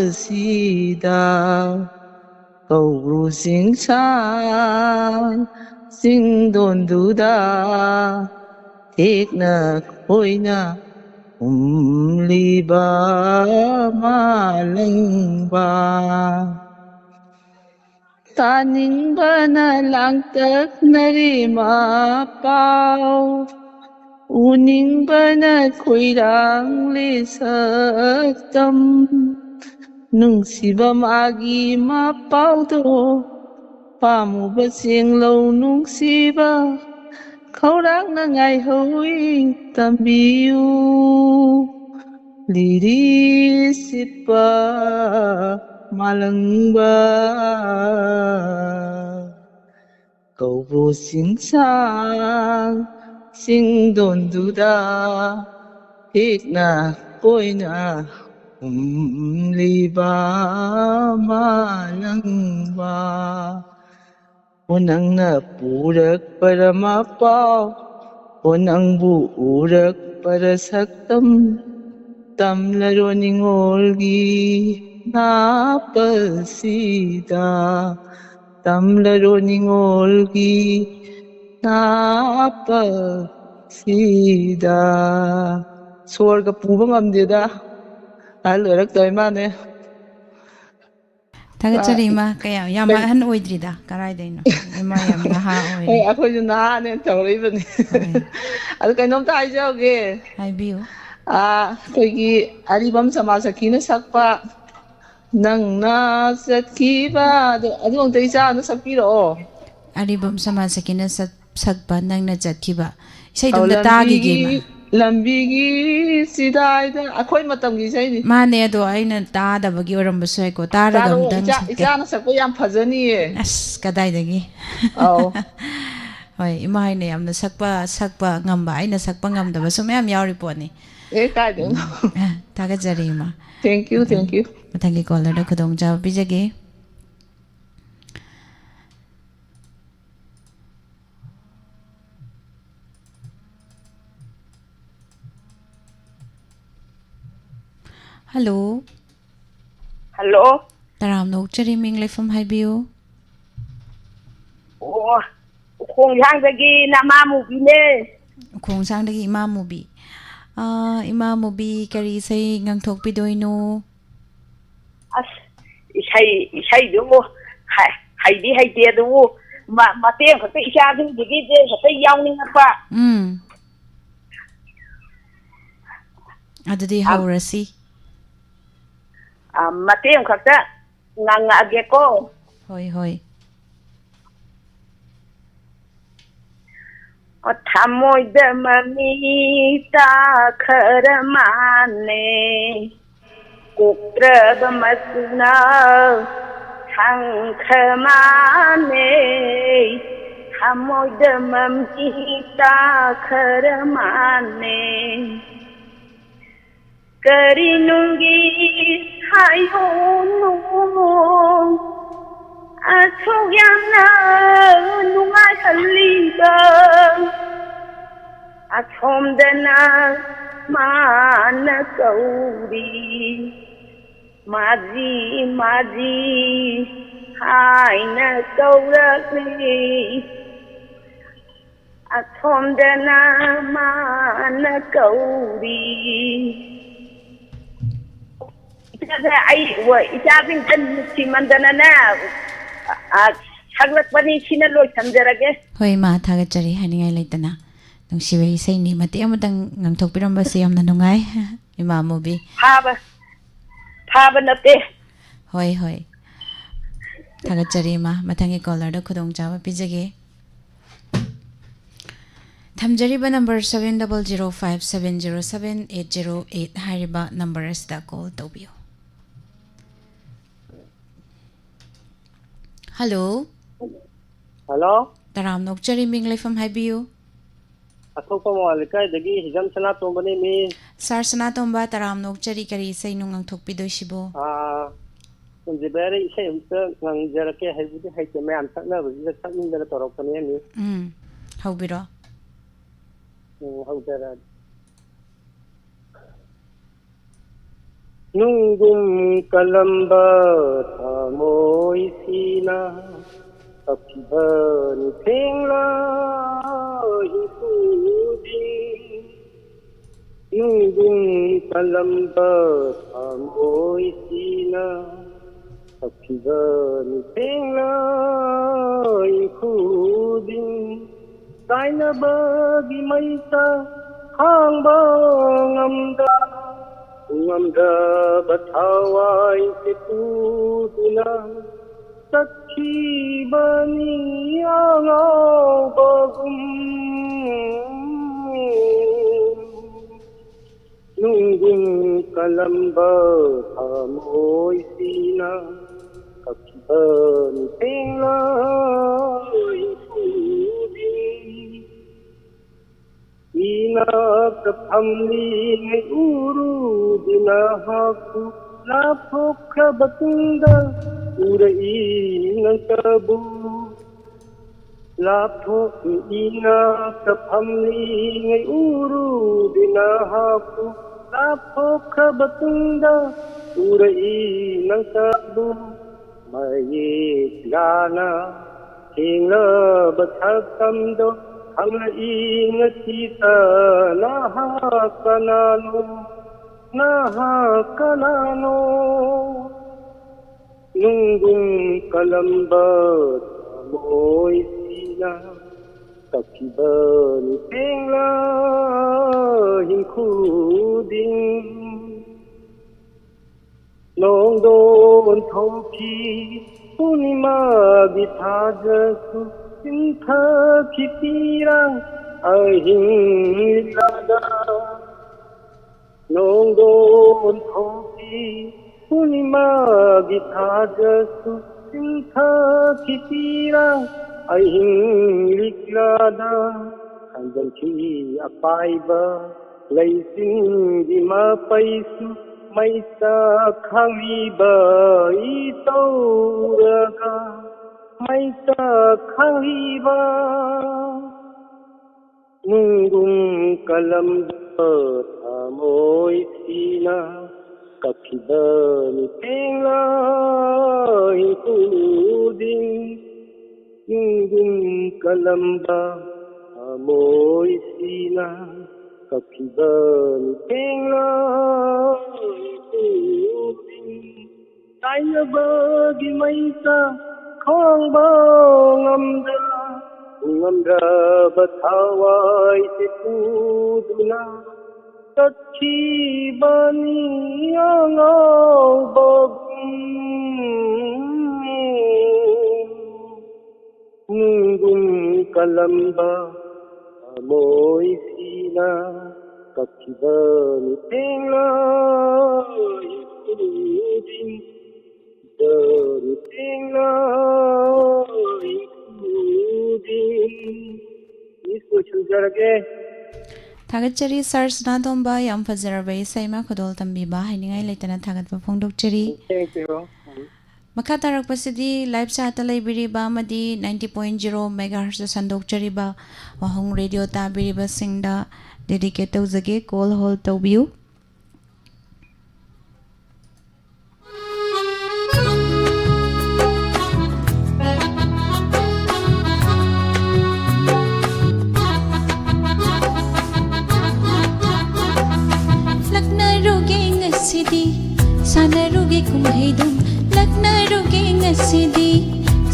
ꯀꯧꯕ꯭ꯔꯨ ꯆꯤꯡꯁꯥꯡ ꯆꯤꯡꯗꯣꯟꯗꯨꯗ ꯊꯦꯛꯅ ꯈꯣꯏꯅ ꯍꯨꯝꯂꯤꯕ ꯃꯥꯂꯪꯕ꯫ ꯇꯥꯅꯤꯡꯕꯅ ꯂꯥꯡꯇꯛꯅꯔꯤ ꯃꯄꯥꯎ, ꯎꯅꯤꯡꯕꯅ ꯈꯣꯏꯔꯥꯡꯂꯤ ꯁꯛꯇꯝ꯫ ꯅꯨꯡꯁꯤꯕ ꯃꯥꯒꯤ ꯃꯄꯥꯎꯗꯣ, ꯄꯥꯝꯃꯨꯕ ꯆꯦꯡꯂꯧ ꯅꯨꯡꯁꯤꯕ, ꯈꯧꯔꯥꯡꯅ ꯉꯥꯏꯍꯧꯏ ꯇꯝꯕꯤꯌꯨ꯫ ꯂꯤꯔꯤ ꯁꯤꯠꯄ ꯃꯥꯂꯪꯕ꯫ ꯀꯧꯕ꯭ꯔꯨ ꯆꯤꯡꯁꯥꯡ ꯆꯤꯡꯗꯣꯟꯗꯨꯗ ꯏꯛꯅ ꯀꯣꯏꯅ ꯍꯨꯝꯂꯤꯕ ꯃꯥꯂꯪꯕ꯫ ꯑꯣ ꯅꯪꯅ ꯄꯨꯔꯛꯄꯔ ꯃꯄꯥꯎ, ꯑꯣ ꯅꯪꯕꯨ ꯎꯔꯛꯄꯔ ꯁꯛꯇꯝ, ꯇꯝꯂꯔꯣ ꯅꯤꯡꯉꯣꯜꯒꯤ ꯅꯥꯄꯜꯁꯤꯗ, ꯇꯝꯂꯔꯣ ꯅꯤꯡꯉꯣꯜꯒꯤ ꯅꯥꯄꯜꯁꯤꯗ꯫ ꯁꯣꯔꯒ ꯄꯨꯕ ꯉꯝꯗꯦꯗ, ꯑꯍꯜ ꯑꯣꯏꯔꯛꯇꯧ ꯏꯃꯥꯅꯦ꯫ ꯊꯥꯒꯠꯆꯔꯤ ꯏꯃꯥ, ꯀꯌꯥ ꯌꯥꯝ ꯑꯍꯟ ꯑꯣꯏꯗ꯭ꯔꯤꯗ, ꯀꯔꯥꯏꯗꯩꯅꯣ? ꯏꯃꯥ ꯌꯥꯝ ꯅꯍꯥ ꯑꯣꯏꯔꯤ꯫ ꯍꯣꯏ, ꯑꯩꯈꯣꯏꯁꯨ ꯅꯍꯥꯅꯦ ꯇꯧꯔꯛꯏꯕꯅꯤ꯫ ꯍꯣꯏ꯫ ꯑꯗꯨ ꯀꯩꯅꯣꯝꯇ ꯍꯥꯏꯖꯍꯧꯒꯦ꯫ ꯍꯥꯏꯕꯤꯌꯨ꯫ ꯑꯥ, ꯑꯩꯈꯣꯏꯒꯤ ꯑꯔꯤꯕꯝ ꯁꯃꯥꯖ ꯁꯈꯤꯅ ꯁꯛꯄ "ꯅꯪꯅ ꯆꯠꯈꯤꯕ" ꯑꯗꯣ, ꯑꯗꯨ ꯑꯝꯇ ꯏꯆꯥ ꯑꯝꯇ ꯁꯛꯄꯤꯔꯛꯑꯣ꯫ ꯑꯔꯤꯕꯝ ꯁꯃꯥꯖ ꯁꯈꯤꯅ ꯁꯛ-, ꯁꯛꯄ "ꯅꯪꯅ ꯆꯠꯈꯤꯕ" ꯏꯁꯩꯗꯣ ꯑꯧ, ꯑꯝꯇ ꯇꯥꯈꯤꯒꯦ, ꯂꯝꯕꯤꯒꯤ, ꯏꯃꯥ꯫ ꯂꯝꯕꯤꯒꯤ ꯆꯤꯗꯥꯏꯗ, ꯑꯩꯈꯣꯏ ꯃꯇꯝꯒꯤ ꯏꯁꯩꯅꯤ꯫ ꯃꯥꯅꯦ, ꯑꯗꯣ ꯑꯩꯅ ꯇꯥꯗꯕꯒꯤ ꯑꯣꯏꯔꯝꯕꯁꯨ ꯌꯥꯏꯀꯣ꯫ ꯇꯥꯔꯒ ꯇꯥꯔꯛꯑꯣ, ꯑꯝꯇꯪ ꯏꯆꯥ, ꯁꯛꯀꯦ꯫ ꯏꯆꯥꯅ ꯁꯛꯄ ꯌꯥꯝ ꯐꯖꯅꯤꯌꯦ꯫ ꯑꯁ, ꯀꯗꯥꯏꯗꯒꯤ? ꯑꯧ꯫ ꯍꯣꯏ, ꯏꯃꯥ ꯍꯣꯏꯅ ꯌꯥꯝꯅ ꯁꯛꯄ, ꯁꯛꯄ ꯉꯝꯕ, ꯑꯩꯅ ꯁꯛꯄ ꯉꯝꯗꯕꯁꯨ ꯃꯌꯥꯝ ꯌꯥꯎꯔꯤ ꯄꯣꯠꯅꯤ꯫ ꯑꯦ, ꯀꯥꯏꯗꯩꯅꯣ꯫ ꯎꯝ, ꯑ, ꯊꯥꯒꯠꯆꯔꯤ, ꯏꯃꯥ꯫ Thank you, ꯃꯊꯪ-, thank you. ꯃꯊꯪꯒꯤ callerꯗ ꯈꯨꯗꯣꯡꯆꯥꯕ ꯄꯤꯖꯒꯦ꯫ Hello꯫ Hello꯫ ꯇꯔꯥꯝꯅ ꯑꯣꯛꯆꯔꯤ, ꯃꯤꯡ ꯂꯩꯐꯝ ꯍꯥꯏꯕꯤꯌꯨ꯫ ꯑꯣ, ꯎꯈꯣꯡꯁꯥꯡꯗꯒꯤ ꯅꯃꯥ ꯃꯨꯕꯤꯅꯦ꯫ ꯎꯈꯣꯡꯁꯥꯡꯗꯒꯤ ꯏꯃꯥ ꯃꯨꯕꯤ꯫ ꯑꯥ, ꯏꯃꯥ ꯃꯨꯕꯤ, ꯀꯔꯤ ꯏꯁꯩ ꯉꯪꯊꯣꯛꯄꯤꯗꯣꯏꯅꯣ? ꯑꯁ, ꯏꯁꯩ, ꯏꯁꯩꯗꯨꯕꯨ ꯍ-, ꯍꯩꯗꯤ ꯍꯩꯇꯦ, ꯑꯗꯨꯕꯨ ꯃ-, ꯃꯇꯦꯛ ꯑꯃꯈꯛꯇ ꯏꯆꯥꯁꯤꯡꯗꯨꯒꯤꯗꯤ ꯈꯛꯇ ꯌꯥꯎꯅꯤꯡꯉꯛꯄ꯫ ꯎꯝ꯫ ꯑꯗꯨꯗꯤ ꯑ-, ꯍꯧꯔꯁꯤ꯫ ꯑ, ꯃꯇꯦꯛ ꯑꯃꯈꯛꯇ ꯉꯪꯉꯛꯑꯒꯦꯀꯣ꯫ ꯍꯣꯏ, ꯍꯣꯏ꯫ ꯊꯃꯣꯏꯗ ꯃꯃꯤ ꯇꯥꯈ꯭ꯔ ꯃꯥꯟꯅꯦ, ꯀꯣꯛꯇ꯭ꯔꯕ ꯃꯆꯨꯅ ꯁꯪꯈ꯭ꯔ ꯃꯥꯟꯅꯦ, ꯊꯃꯣꯏꯗ ꯃꯃꯤ ꯇꯥꯈ꯭ꯔ ꯃꯥꯟꯅꯦ꯫ ꯀꯔꯤ ꯅꯨꯡꯒꯤ ꯍꯥꯏꯌꯣꯅꯣ ꯑꯁꯨꯛ ꯌꯥꯝꯅ ꯅꯨꯡꯉꯥꯏꯍꯜꯂꯤꯕ? ꯑꯁꯣꯝꯗꯅ ꯃꯥꯅ ꯀꯧꯔꯤ, ꯃꯥꯖꯤ ꯃꯥꯖꯤ ꯍꯥꯏꯅ ꯀꯧꯔꯛꯂꯤ꯫ ꯑꯁꯣꯝꯗꯅ ꯃꯥꯅ ꯀꯧꯔꯤ꯫ ꯏꯆꯥꯁꯦ ꯑꯩ ꯋꯥ-, ꯏꯆꯥꯁꯤꯡꯁꯦ ꯅꯨꯡꯁꯤꯃꯟꯗꯅꯅꯦ, ꯑ, ꯁꯛꯂꯛꯄꯅꯤ꯫ ꯁꯤꯅ ꯂꯣꯏꯁꯟꯖꯔꯒꯦ꯫ ꯍꯣꯏ, ꯏꯃꯥ, ꯊꯥꯒꯠꯆꯔꯤ꯫ ꯍꯥꯏꯅꯤꯡꯉꯥꯏ ꯂꯩꯇꯅ ꯅꯨꯡꯁꯤꯕ ꯏꯁꯩꯅꯤ꯫ ꯃꯇꯦꯛ ꯑꯃꯇꯪ ꯉꯥꯡꯊꯣꯛꯄꯤꯔꯝꯕꯁꯦ ꯌꯥꯝꯅ ꯅꯨꯡꯉꯥꯏ꯫ ꯏꯃꯥ ꯑꯃꯨꯕꯤ꯫ ꯐꯥꯕ, ꯐꯥꯕ ꯅꯠꯇꯦ꯫ ꯍꯣꯏ, ꯍꯣꯏ꯫ ꯊꯥꯒꯠꯆꯔꯤ, ꯏꯃꯥ꯫ ꯃꯊꯪꯒꯤ ꯀꯣꯂꯔꯗ ꯈꯨꯗꯣꯡꯆꯥꯕ ꯄꯤꯖꯒꯦ꯫ ꯊꯝꯖꯔꯤꯕ number seven double zero five seven zero seven eight zero eight ꯍꯥꯏꯔꯤꯕ ꯅꯝꯕꯔ ꯑꯁꯤꯗ ꯀꯣꯜ ꯇꯧꯕꯤꯌꯨ꯫ ꯍꯜꯂꯣ꯫ ꯍꯜꯂꯣ꯫ ꯇꯔꯥꯝꯅ ꯑꯣꯛꯆꯔꯤ, ꯃꯤꯡ ꯂꯩꯐꯝ ꯍꯥꯏꯕꯤꯌꯨ꯫ ꯑꯊꯣꯛꯄ ꯃꯋꯥ ꯂꯩꯀꯥꯏꯗꯒꯤ ꯍꯤꯖꯝ ꯁꯅꯥꯇꯣꯝꯕꯅꯤ, ꯃꯤ꯫ ꯁꯥꯔ ꯁꯅꯥꯇꯣꯝꯕ, ꯇꯔꯥꯝꯅ ꯑꯣꯛꯆꯔꯤ, ꯀꯔꯤ ꯏꯁꯩꯅꯣ ꯉꯥꯡꯊꯣꯛꯄꯤꯗꯣꯏꯁꯤꯕꯣ? ꯑꯥ, ꯀꯨꯟꯖꯕꯤꯍꯥꯔꯤ ꯏꯁꯩ ꯑꯝꯇ ꯉꯪꯖꯔꯛꯀꯦ꯫ ꯍꯩꯕꯨꯗꯤ ꯍꯩꯇꯦ, ꯃꯌꯥꯝ ꯁꯛꯅꯕꯁꯤꯗ ꯁꯛꯅꯤꯡꯗꯅ ꯇꯧꯔꯛꯄꯅꯦ, ꯃꯤ꯫ ꯎꯝ, ꯍꯧꯕꯤꯔꯣ꯫ ꯎꯝ, ꯍꯧꯖꯔꯛꯑꯒꯦ꯫ ꯅꯨꯡꯒꯨꯝ ꯀꯜꯂꯝꯕ ꯊꯃꯣꯏꯁꯤꯅ ꯀꯞꯈꯤꯕꯅꯤ ꯊꯦꯡꯂ ꯏꯟꯈꯨꯗꯤꯡ꯫ ꯅꯨꯡꯒꯨꯝ ꯀꯜꯂꯝꯕ ꯊꯃꯣꯏꯁꯤꯅ ꯀꯞꯈꯤꯕꯅꯤ ꯊꯦꯡꯂ ꯏꯟꯈꯨꯗꯤꯡ꯫ ꯀꯥꯏꯅꯕꯒꯤ ꯃꯩꯁꯥ ꯈꯥꯡꯕ ꯉꯝꯗ, ꯉꯝꯗꯕ ꯊꯋꯥꯏꯁꯦ ꯄꯨꯗꯨꯅ ꯆꯠꯈꯤꯕꯅꯤ ꯑꯉꯥꯎꯕꯒꯨꯝ꯫ ꯅꯨꯡꯒꯨꯝ ꯀꯜꯂꯝꯕ ꯊꯃꯣꯏꯁꯤꯅ ꯀꯞꯈꯤꯕꯅꯤ ꯊꯦꯡꯂ ꯏꯟꯈꯨꯗꯤꯡ꯫ ꯏꯅꯥꯛꯇ ꯐꯝꯂꯤꯉꯩ ꯎꯔꯨꯗꯦ ꯅꯍꯥꯛꯄꯨ, ꯂꯥꯞꯊꯣꯛꯈ꯭ꯔꯕ ꯇꯨꯡꯗ ꯎꯔꯛꯏ ꯅꯪꯇꯕꯨ꯫ ꯂꯥꯞꯊꯣꯛꯏ ꯏꯅꯥꯛꯇ ꯐꯝꯂꯤꯉꯩ ꯎꯔꯨꯗꯦ ꯅꯍꯥꯛꯄꯨ, ꯂꯥꯞꯊꯣꯛꯈ꯭ꯔꯕ ꯇꯨꯡꯗ ꯎꯔꯛꯏ ꯅꯪꯇꯕꯨ꯫ ꯃꯌꯦꯛ ꯂꯥꯅ ꯊꯦꯡꯂꯕ ꯁꯛꯇꯝꯗꯣ ꯈꯪꯂꯛꯏ ꯉꯁꯤꯇ ꯅꯍꯥꯛ ꯀꯅꯥꯅꯣ, ꯅꯍꯥꯛ ꯀꯅꯥꯅꯣ? ꯅꯨꯡꯒꯨꯝ ꯀꯜꯂꯝꯕ ꯊꯃꯣꯏꯁꯤꯅ ꯀꯞꯈꯤꯕꯅꯤ ꯊꯦꯡꯂ ꯍꯤꯡꯈꯨꯗꯤꯡ꯫ ꯅꯣꯡꯗꯣꯟ ꯊꯣꯛꯈꯤ ꯄꯨꯔꯅꯤꯃꯥꯒꯤ ꯊꯥꯖꯁꯨ, ꯆꯤꯟꯊꯈꯤ ꯄꯤꯔꯥꯡ ꯑꯍꯤꯡ ꯂꯤꯂꯥꯗ꯫ ꯅꯣꯡꯗꯣꯟ ꯊꯣꯛꯈꯤ ꯄꯨꯔꯅꯤꯃꯥꯒꯤ ꯊꯥꯖꯁꯨ, ꯆꯤꯟꯊꯈꯤ ꯄꯤꯔꯥꯡ ꯑꯍꯤꯡ ꯂꯤꯂꯥꯗ꯫ ꯈꯟꯖꯟꯈꯤ ꯑꯄꯥꯏꯕ ꯂꯩꯆꯤꯟꯒꯤ ꯃꯄꯩꯁꯨ, ꯃꯩ ꯆꯥꯛꯈꯪꯂꯤꯕ ꯏꯇꯧꯔꯒ, ꯃꯩ ꯆꯥꯛꯈꯪꯂꯤꯕ꯫ ꯅꯨꯡꯒꯨꯝ ꯀꯜꯂꯝꯕ ꯊꯃꯣꯏꯁꯤꯅ ꯀꯞꯈꯤꯕꯅꯤ ꯊꯦꯡꯂ ꯍꯤꯡꯈꯨꯗꯤꯡ꯫ ꯅꯨꯡꯒꯨꯝ ꯀꯜꯂꯝꯕ ꯊꯃꯣꯏꯁꯤꯅ ꯀꯞꯈꯤꯕꯅꯤ ꯊꯦꯡꯂ ꯍꯤꯡꯈꯨꯗꯤꯡ꯫ ꯀꯥꯏꯅꯕꯒꯤ ꯃꯩꯁꯥ ꯈꯥꯡꯕ ꯉꯝꯗ, ꯉꯝꯗ꯭ꯔꯕ ꯊꯋꯥꯏꯁꯦ ꯄꯨꯗꯨꯅ ꯆꯠꯈꯤꯕꯅꯤ ꯑꯉꯥꯎꯕꯒꯨꯝ꯫ ꯅꯨꯡꯒꯨꯝ ꯀꯜꯂꯝꯕ ꯊꯃꯣꯏꯁꯤꯅ ꯀꯞꯈꯤꯕꯅꯤ ꯊꯦꯡꯂ ꯍꯤꯡꯈꯨꯗꯤꯡ꯫ ꯊꯦꯡꯂ ꯍꯤꯡꯈꯨꯗꯤꯡ꯫ ꯃꯤꯁ, ꯂꯣꯏꯁꯤꯟꯖꯔꯒꯦ꯫ ꯊꯥꯒꯠꯆꯔꯤ ꯁꯥꯔ ꯁꯅꯥꯇꯣꯝꯕ, ꯌꯥꯝ ꯐꯖꯔꯕ ꯏꯁꯩ ꯑꯃ ꯈꯨꯗꯣꯜ ꯇꯝꯕꯤꯕ, ꯍꯥꯏꯅꯤꯡꯉꯥꯏ ꯂꯩꯇꯅ ꯊꯥꯒꯠꯄ ꯐꯣꯡꯗꯣꯛꯆꯔꯤ꯫ Thank you. ꯃꯈꯥ ꯇꯥꯔꯛꯄꯁꯤꯗꯤ ꯂꯥꯏꯚ ꯆꯥꯠꯇ ꯂꯩꯕꯤꯔꯤꯕ ꯑꯃꯗꯤ ninety point zero megahertz ꯁꯟꯗꯣꯛꯆꯔꯤꯕ ꯋꯥꯍꯣꯡ ꯔꯦꯗꯤꯑꯣ ꯇꯥꯕꯤꯔꯤꯕꯁꯤꯡꯗ ꯗꯦꯗꯤꯀꯦꯠ ꯇꯧꯖꯒꯦ꯫ ꯀꯣꯜ ꯍꯣꯜ ꯇꯧꯕꯤꯌꯨ꯫ ꯂꯛꯅꯔꯨꯒꯦ ꯉꯁꯤꯗꯤ, ꯁꯥꯟꯅꯔꯨꯒꯦ ꯀꯨꯝꯍꯩꯗꯨꯝ꯫ ꯂꯛꯅꯔꯨꯒꯦ ꯉꯁꯤꯗꯤ,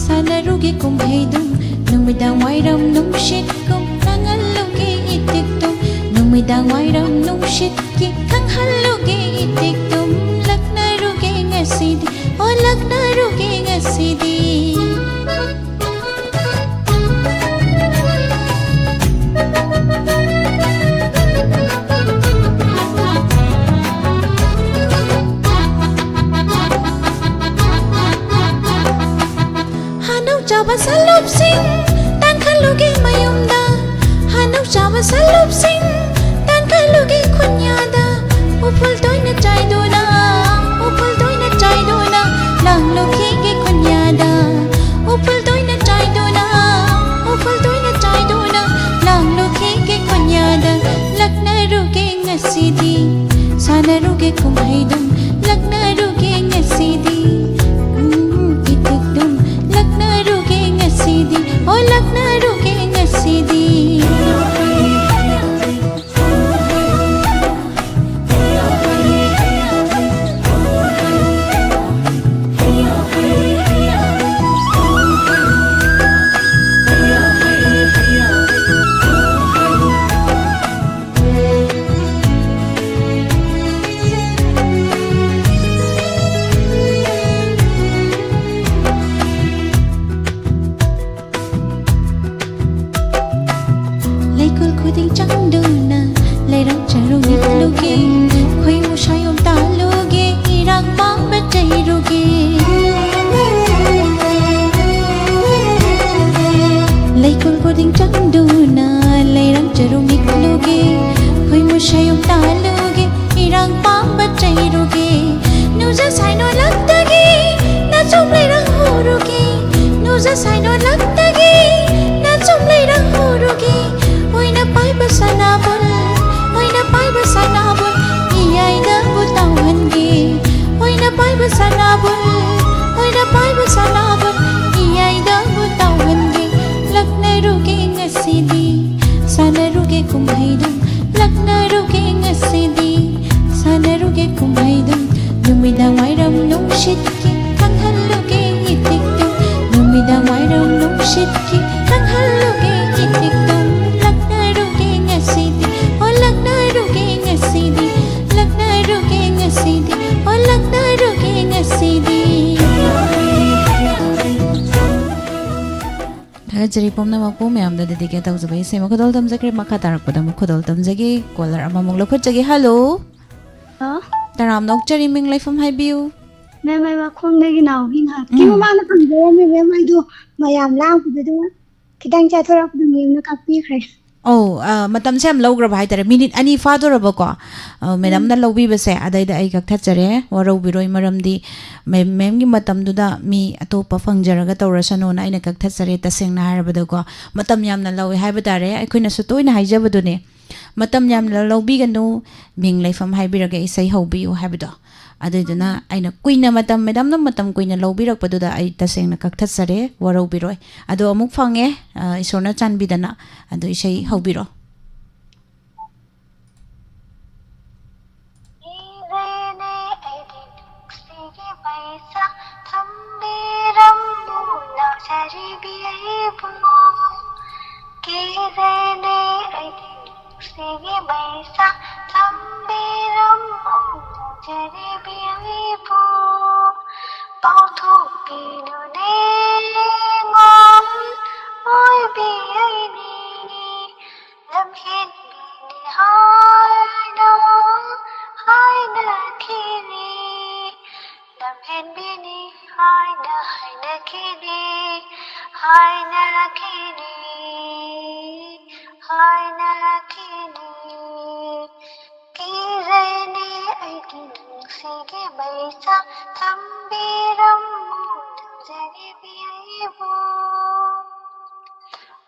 ꯁꯥꯟꯅꯔꯨꯒꯦ ꯀꯨꯝꯍꯩꯗꯨꯝ꯫ ꯅꯨꯃꯤꯗꯥꯡ ꯋꯥꯏꯔꯝ ꯅꯨꯡꯁꯤꯠꯀꯨꯝ ꯂꯥꯡꯍꯜꯂꯨꯒꯦ ꯏꯇꯤꯛꯇꯨꯝ꯫ ꯅꯨꯃꯤꯗꯥꯡ ꯋꯥꯏꯔꯝ ꯅꯨꯡꯁꯤꯠꯀꯤ ꯈꯪꯍꯜꯂꯨꯒꯦ ꯏꯇꯤꯛꯇꯨꯝ꯫ ꯂꯛꯅꯔꯨꯒꯦ ꯉꯁꯤꯗꯤ, ꯑꯣ ꯂꯛꯅꯔꯨꯒꯦ ꯉꯁꯤꯗꯤ꯫ ꯍꯥꯅꯧ ꯆꯥꯕ ꯁꯂꯨꯞꯁꯤꯡ ꯇꯥꯡꯈꯠꯂꯨꯒꯦ ꯃꯌꯨꯝꯗ꯫ ꯍꯥꯅꯧ ꯆꯥꯕ ꯁꯂꯨꯞꯁꯤꯡ ꯇꯥꯡꯈꯠꯂꯨꯒꯦ ꯈꯨꯟꯌꯥꯗ꯫ ꯎꯐꯨꯜ ꯇꯣꯏꯅ ꯆꯥꯏꯗꯨꯅ, ꯎꯐꯨꯜ ꯇꯣꯏꯅ ꯆꯥꯏꯗꯨꯅ ꯂꯥꯡꯂꯨꯈꯤꯒꯦ ꯈꯨꯟꯌꯥꯗ꯫ ꯎꯐꯨꯜ ꯇꯣꯏꯅ ꯆꯥꯏꯗꯨꯅ, ꯎꯐꯨꯜ ꯇꯣꯏꯅ ꯆꯥꯏꯗꯨꯅ ꯂꯥꯡꯂꯨꯈꯤꯒꯦ ꯈꯨꯟꯌꯥꯗ꯫ ꯂꯛꯅꯔꯨꯒꯦ ꯉꯁꯤꯗꯤ, ꯁꯥꯟꯅꯔꯨꯒꯦ ꯀꯨꯝꯍꯩꯗꯨꯝ꯫ ꯂꯛꯅꯔꯨꯒꯦ ꯉꯁꯤꯗꯤ, ꯎꯝ, ꯏꯇꯤꯛꯇꯨꯝ꯫ ꯂꯛꯅꯔꯨꯒꯦ ꯉꯁꯤꯗꯤ, ꯑꯣ ꯂꯛꯅꯔꯨꯒꯦ ꯉꯁꯤꯗꯤ꯫ ꯇꯥꯜꯂꯨꯒꯦ, ꯏꯔꯥꯡ ꯄꯥꯝꯕ ꯆꯩꯔꯨꯒꯦ, ꯅꯨꯖ ꯁꯥꯏꯅꯣ ꯂꯛꯇꯒꯤ ꯅꯆꯨꯝ ꯂꯩꯔꯥꯡ ꯍꯨꯔꯨꯒꯦ, ꯅꯨꯖ ꯁꯥꯏꯅꯣ ꯂꯛꯇꯒꯤ ꯅꯆꯨꯝ ꯂꯩꯔꯥꯡ ꯍꯨꯔꯨꯒꯦ꯫ ꯑꯣꯏꯅ ꯄꯥꯏꯕ ꯁꯅꯥꯕꯨꯜ, ꯑꯣꯏꯅ ꯄꯥꯏꯕ ꯁꯅꯥꯕꯨꯜ, ꯏꯌꯥꯏꯗꯕꯨ ꯇꯥꯎꯍꯟꯒꯦ꯫ ꯑꯣꯏꯅ ꯄꯥꯏꯕ ꯁꯅꯥꯕꯨꯜ, ꯑꯣꯏꯅ ꯄꯥꯏꯕ ꯁꯅꯥꯕꯨꯜ, ꯏꯌꯥꯏꯗꯕꯨ ꯇꯥꯎꯍꯟꯒꯦ꯫ ꯂꯛꯅꯔꯨꯒꯦ ꯉꯁꯤꯗꯤ, ꯁꯥꯟꯅꯔꯨꯒꯦ ꯀꯨꯝꯍꯩꯗꯨ, ꯂꯛꯅꯔꯨꯒꯦ ꯉꯁꯤꯗꯤ, ꯁꯥꯟꯅꯔꯨꯒꯦ ꯀꯨꯝꯍꯩꯗꯨ꯫ ꯅꯨꯃꯤꯗꯥꯡ ꯋꯥꯏꯔꯝ ꯅꯨꯡꯁꯤꯠꯀꯤ ꯈꯪꯍꯜꯂꯨꯒꯦ ꯏꯊꯤꯛꯇꯨ, ꯅꯨꯃꯤꯗꯥꯡ ꯋꯥꯏꯔꯝ ꯅꯨꯡꯁꯤꯠꯀꯤ ꯈꯪꯍꯜꯂꯨꯒꯦ ꯏꯊꯤꯛꯇꯨ꯫ ꯂꯛꯅꯔꯨꯒꯦ ꯉꯁꯤꯗꯤ, ꯑꯣ ꯂꯛꯅꯔꯨꯒꯦ ꯉꯁꯤꯗꯤ, ꯂꯛꯅꯔꯨꯒꯦ ꯉꯁꯤꯗꯤ, ꯑꯣ ꯂꯛꯅꯔꯨꯒꯦ ꯉꯁꯤꯗꯤ꯫ ꯊꯥꯒꯠꯆꯔꯤ ꯄꯨꯝꯅꯃꯛꯄꯨ, ꯃꯌꯥꯝꯗ dedicate ꯇꯧꯖꯕ ꯏꯁꯩ ꯑꯃ ꯈꯨꯗꯣꯜ ꯇꯝꯖꯈ꯭ꯔꯦ꯫ ꯃꯈꯥ ꯇꯥꯔꯛꯄꯗ ꯑꯃꯨꯛ ꯈꯨꯗꯣꯜ ꯇꯝꯖꯒꯦ꯫ Caller ꯑꯃꯃꯨꯛ ꯂꯧꯈꯠꯆꯒꯦ꯫ Hello꯫ ꯍꯜꯂꯣ꯫ ꯇꯔꯥꯝꯅ ꯑꯣꯛꯆꯔꯤ, ꯃꯤꯡ ꯂꯩꯐꯝ ꯍꯥꯏꯕꯤꯌꯨ꯫ ꯃꯦꯝ, ꯑꯩ ꯋꯥꯈꯣꯡꯗꯒꯤ ꯅꯥꯎꯕꯤ ꯉꯥꯏꯍꯥꯛꯀꯤ ꯎꯝ꯫ ꯃꯃꯥꯡꯗ ꯊꯝꯖꯔꯝꯃꯦ ꯃꯦꯝ, ꯑꯩꯗꯣ ꯃꯌꯥꯝ ꯂꯥꯡꯕꯗꯨꯗ ꯈꯤꯇꯪ ꯆꯠꯊꯣꯔꯛꯄꯗ ꯃꯦꯝꯅ ꯀꯛꯄꯤꯈ꯭ꯔꯦ꯫ ꯑꯧ, ꯑ, ꯃꯇꯝꯁꯦ ꯌꯥꯝ ꯂꯧꯈ꯭ꯔꯕ ꯍꯥꯏꯇꯥꯔꯦ, ꯃꯤꯅꯤꯠ ꯑꯅꯤ ꯐꯥꯗꯣꯔꯕꯀꯣ꯫ ꯑ, ꯃꯦꯗꯥꯝꯅ ꯎꯝ꯫ ꯂꯧꯕꯤꯕꯁꯦ, ꯑꯗꯩꯗ ꯑꯩ ꯀꯛꯊꯠꯆꯔꯦ, ꯋꯥꯔꯧꯕꯤꯔꯣꯏ, ꯃꯔꯝꯗꯤ ꯃꯦꯝ, ꯃꯦꯝꯒꯤ ꯃꯇꯝꯗꯨꯗ ꯃꯤ ꯑꯇꯣꯞꯄ ꯐꯪꯖꯔꯒ ꯇꯧꯔꯁꯅꯨꯅ ꯑꯩꯅ ꯀꯛꯊꯠꯆꯔꯦ꯫ ꯇꯁꯦꯡꯅ ꯍꯥꯏꯔꯕꯗꯀꯣ, ꯃꯇꯝ ꯌꯥꯝꯅ ꯂꯧꯋꯦ ꯍꯥꯏꯕ ꯇꯥꯔꯦ, ꯑꯩꯈꯣꯏꯅꯁꯨ ꯇꯣꯏꯅ ꯍꯥꯏꯖꯕꯗꯨꯅꯦ꯫ ꯃꯇꯝ ꯌꯥꯝꯅ ꯂꯧꯕꯤꯒꯅꯨ, ꯃꯤꯡ ꯂꯩꯐꯝ ꯍꯥꯏꯕꯤꯔꯒ ꯏꯁꯩ ꯍꯧꯕꯤꯌꯨ ꯍꯥꯏꯕꯗꯣ꯫ ꯑꯗꯨꯏꯗꯨꯅ ꯎꯝ꯫ ꯑꯩꯅ ꯀꯨꯏꯅ, ꯃꯇꯝ, ꯃꯦꯗꯥꯝꯅ ꯃꯇꯝ ꯀꯨꯏꯅ ꯂꯧꯕꯤꯔꯛꯄꯗꯨꯗ ꯑꯩ ꯇꯁꯦꯡꯅ ꯀꯛꯊꯠꯆꯔꯦ, ꯋꯥꯔꯧꯕꯤꯔꯣꯏ꯫ ꯑꯗꯣ ꯑꯃꯨꯛ ꯐꯪꯉꯦ, ꯑ, ꯏꯁꯣꯔꯅ ꯆꯥꯟꯕꯤꯗꯅ꯫ ꯑꯗꯣ ꯏꯁꯩ ꯎꯝ꯫ ꯍꯧꯕꯤꯔꯣ꯫ ꯏꯔꯦꯅꯦ ꯑꯩꯒꯤ ꯅꯨꯡꯁꯤꯒꯤ ꯃꯩꯁꯥ, ꯊꯝꯕꯤꯔꯝꯃꯨ ꯂꯥꯎꯖꯔꯤꯕꯤ ꯑꯩꯕꯨ꯫ ꯀꯤꯔꯦꯅꯦ ꯑꯩꯒꯤ ꯅꯨꯡꯁꯤꯒꯤ ꯃꯩꯁꯥ, ꯊꯝꯕꯤꯔꯝꯃꯨ ꯂꯥꯎꯖꯔꯤꯕꯤ ꯑꯩꯕꯨ꯫ ꯄꯥꯎꯊꯣꯛꯄꯤꯅꯨꯅꯦ ꯉꯣꯝ ꯑꯣꯏꯕꯤ ꯑꯩꯅꯤ꯫ ꯂꯝꯍꯦꯟꯕꯤꯅꯤ ꯍꯥꯏꯅ ꯍꯥꯏꯅꯈꯤꯅꯤ꯫ ꯂꯝꯍꯦꯟꯕꯤꯅꯤ ꯍꯥꯏꯅ ꯍꯥꯏꯅꯈꯤꯅꯤ꯫ ꯍꯥꯏꯅꯈꯤꯅꯤ꯫ ꯍꯥꯏꯅꯈꯤꯅꯤ꯫ ꯏꯔꯩꯅꯦ ꯑꯩꯒꯤ ꯅꯨꯡꯁꯤꯒꯤ ꯃꯩꯁꯥ, ꯊꯝꯕꯤꯔꯝꯃꯨ ꯅꯨꯡꯖꯔꯤꯕꯤ ꯑꯩꯕꯨ꯫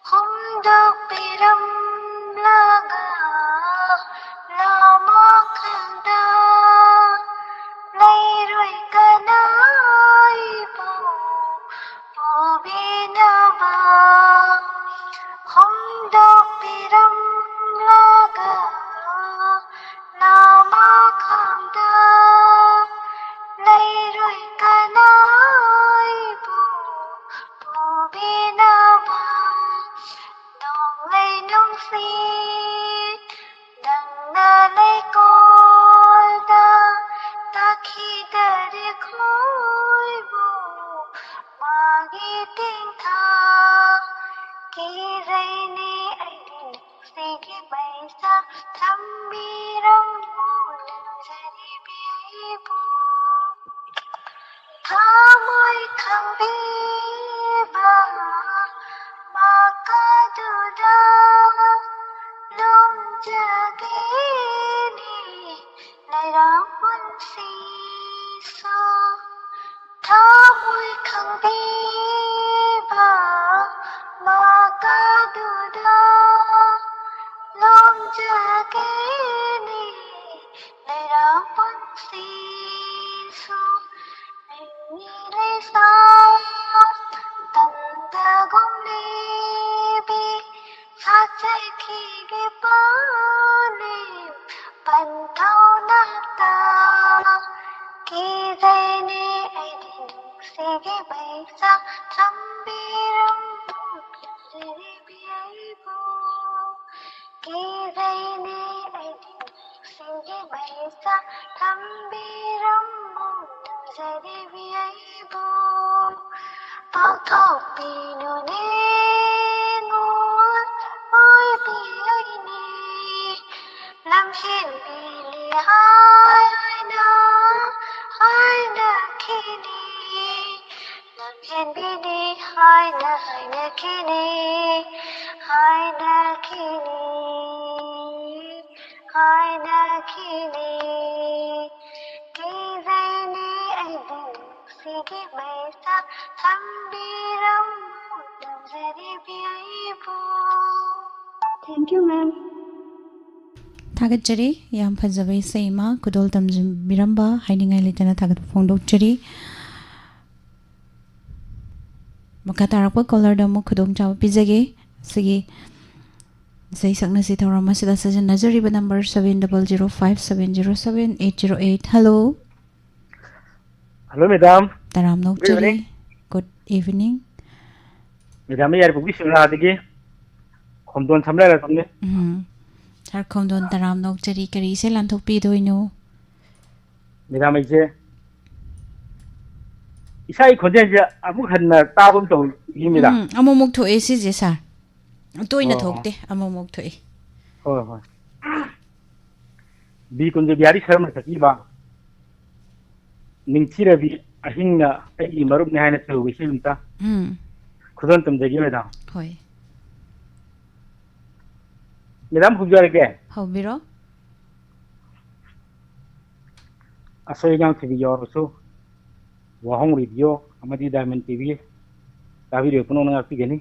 ꯍꯨꯝꯗꯣꯛꯄꯤꯔꯝꯂꯒ ꯂꯥꯃꯈꯥꯡꯗ ꯂꯩꯔꯣꯏ ꯀꯅꯥ ꯑꯩꯕꯨ ꯄꯨꯕꯤꯅꯕ꯫ ꯍꯨꯝꯗꯣꯛꯄꯤꯔꯝꯂꯒ ꯂꯥꯃꯈꯥꯡꯗ ꯂꯩꯔꯣꯏ ꯀꯅꯥ ꯑꯩꯕꯨ ꯄꯨꯕꯤꯅꯕ꯫ ꯅꯣꯡꯂꯩ ꯅꯨꯡꯁꯤꯠ ꯅꯪꯅ ꯂꯩꯀꯣꯜꯗ ꯇꯥꯈꯤꯗꯔꯦ ꯈꯣꯏꯕꯨ ꯃꯥꯒꯤ ꯇꯦꯡꯊꯥ꯫ ꯀꯤꯖꯩꯅꯦ ꯑꯩꯗꯤ ꯅꯨꯡꯁꯤꯒꯤ ꯃꯩꯁꯥ, ꯊꯝꯕꯤꯔꯝꯃꯨ ꯅꯨꯡꯖꯔꯤꯕꯤ ꯑꯩꯕꯨ꯫ ꯊꯃꯣꯏ ꯈꯪꯕꯤꯕ ꯃꯀꯥꯗꯨꯗ ꯅꯣꯝꯖꯒꯦꯅꯦ ꯂꯩꯔꯥꯡ ꯄꯨꯟꯁꯤꯁꯨ꯫ ꯊꯃꯣꯏ ꯈꯪꯕꯤꯕ ꯃꯀꯥꯗꯨꯗ ꯅꯣꯝꯖꯒꯦꯅꯦ ꯂꯩꯔꯥꯡ ꯄꯨꯟꯁꯤꯁꯨ꯫ ꯂꯩꯅꯤ ꯂꯩꯁꯥ ꯇꯝꯗꯒꯨꯝ ꯂꯤꯕꯤ ꯁꯥꯠꯆꯈꯤꯒꯦ ꯄꯥꯂꯦꯝ ꯄꯟꯊꯧꯅꯥꯛꯇ꯫ ꯀꯤꯖꯩꯅꯦ ꯑꯩꯗꯤ ꯅꯨꯡꯁꯤꯒꯤ ꯃꯩꯁꯥ, ꯊꯝꯕꯤꯔꯝꯃꯨ ꯅꯨꯡꯖꯔꯤꯕꯤ ꯑꯩꯕꯨ꯫ ꯀꯤꯖꯩꯅꯦ ꯑꯩꯗꯤ ꯅꯨꯡꯁꯤꯒꯤ ꯃꯩꯁꯥ, ꯊꯝꯕꯤꯔꯝꯃꯨ ꯅꯨꯡꯖꯔꯤꯕꯤ ꯑꯩꯕꯨ꯫ ꯄꯥꯎꯊꯣꯛꯄꯤꯅꯨꯅꯦ ꯉꯣꯜ ꯑꯣꯏꯕꯤ ꯑꯩꯅꯦ, ꯂꯝꯍꯦꯟꯕꯤꯅꯤ ꯍꯥꯏꯅ ꯍꯥꯏꯅꯈꯤꯅꯤ꯫ ꯂꯝꯍꯦꯟꯕꯤꯅꯤ ꯍꯥꯏꯅ ꯍꯥꯏꯅꯈꯤꯅꯤ, ꯍꯥꯏꯅꯈꯤꯅꯤ꯫ ꯍꯥꯏꯅꯈꯤꯅꯤ꯫ ꯀꯤꯖꯩꯅꯦ ꯑꯩꯕꯨ ꯅꯨꯡꯁꯤꯒꯤ ꯃꯩꯁꯥ ꯊꯝꯕꯤꯔꯝꯃꯨ ꯅꯝꯖꯔꯤꯕꯤ ꯑꯩꯕꯨ꯫ Thank you, ma'am. ꯊꯥꯒꯠꯆꯔꯤ꯫ ꯌꯥꯝ ꯐꯖꯕ ꯏꯁꯩ ꯑꯃ ꯈꯨꯗꯣꯜ ꯇꯝꯖꯕꯤꯔꯝꯕ ꯍꯥꯏꯅꯤꯡꯉꯥꯏ ꯂꯩꯇꯅ ꯊꯥꯒꯠꯄ ꯐꯣꯡꯗꯣꯛꯆꯔꯤ꯫ ꯃꯈꯥ ꯇꯥꯔꯛꯄ ꯀꯣꯂꯔꯗ ꯑꯃꯨꯛ ꯈꯨꯗꯣꯡꯆꯥꯕ ꯄꯤꯖꯒꯦ꯫ ꯁꯤꯒꯤ ꯏꯁꯩ ꯁꯛꯅꯁꯤ ꯊꯧꯔꯝ ꯑꯁꯤꯗ ꯁꯤꯖꯤꯟꯅꯖꯔꯤꯕ number seven double zero five seven zero seven eight zero eight꯫ Hello. Hello, madam. ꯇꯔꯥꯝꯅ ꯑꯣꯛꯆꯔꯤ꯫ Good evening꯫ Good evening꯫ Madam, ꯑꯩ ꯌꯥꯏꯔꯤꯄꯣꯛꯀꯤ ꯁꯤꯡꯅꯥꯗꯒꯤ ꯈꯣꯝꯗꯣꯟ ꯁꯝꯂꯥꯏꯔꯥꯖꯝꯅꯦ꯫ ꯎꯝ꯫ ꯁꯥꯔ ꯈꯣꯝꯗꯣꯟ, ꯇꯔꯥꯝꯅ ꯑꯣꯛꯆꯔꯤ꯫ ꯀꯔꯤ ꯏꯁꯩ ꯂꯥꯟꯊꯣꯛꯄꯤꯗꯣꯏꯅꯣ? ꯃꯦꯗꯥꯝ, ꯑꯩꯁꯦ ꯏꯁꯥꯒꯤ ꯈꯣꯟꯖꯦꯜꯁꯦ ꯑꯃꯨꯛ ꯍꯟꯅ ꯇꯥꯕ ꯑꯃ ꯇꯧꯏ, ꯃꯦꯗꯥꯝ꯫ ꯎꯝ, ꯑꯃꯨꯛꯃꯨꯛ ꯊꯣꯛꯑꯦ ꯁꯤꯁꯦ, ꯁꯥꯔ꯫ ꯇꯣꯏꯅ ꯑꯣ꯫ ꯊꯣꯛꯇꯦ, ꯑꯃꯨꯛꯃꯨꯛ ꯊꯣꯛꯑꯦ꯫ ꯍꯣꯏ, ꯍꯣꯏ꯫ ꯕꯤ ꯀꯨꯟꯖ ꯕꯤꯍꯥꯔꯤ ꯁꯔꯃꯅ ꯁꯛꯈꯤꯕ ꯅꯤꯡꯊꯤꯔꯕꯤ ꯑꯍꯤꯡꯅ ꯑꯩꯒꯤ ꯃꯔꯨꯞꯅꯤ ꯍꯥꯏꯅ ꯁꯨꯔꯨꯕ ꯏꯁꯩ ꯑꯝꯇ ꯎꯝ꯫ ꯈꯨꯗꯣꯜ ꯇꯝꯖꯒꯦ, ꯃꯦꯗꯥꯝ꯫ ꯍꯣꯏ꯫ ꯃꯦꯗꯥꯝ, ꯈꯨꯝꯖꯔꯒꯦ꯫ ꯍꯧꯕꯤꯔꯣ꯫ ꯑꯁꯣꯏ ꯑꯉꯥꯝ ꯊꯤꯕꯤ ꯌꯥꯎꯔꯕꯁꯨ, ꯋꯥꯍꯣꯡ ꯔꯦꯗꯤꯑꯣ ꯑꯃꯗꯤ ꯗꯥꯏꯃꯟ ꯇꯤꯚꯤ ꯇꯥꯕꯤꯔꯤꯕ ꯄꯨꯝꯅꯃꯛꯅ ꯉꯥꯛꯄꯤꯒꯅꯤ꯫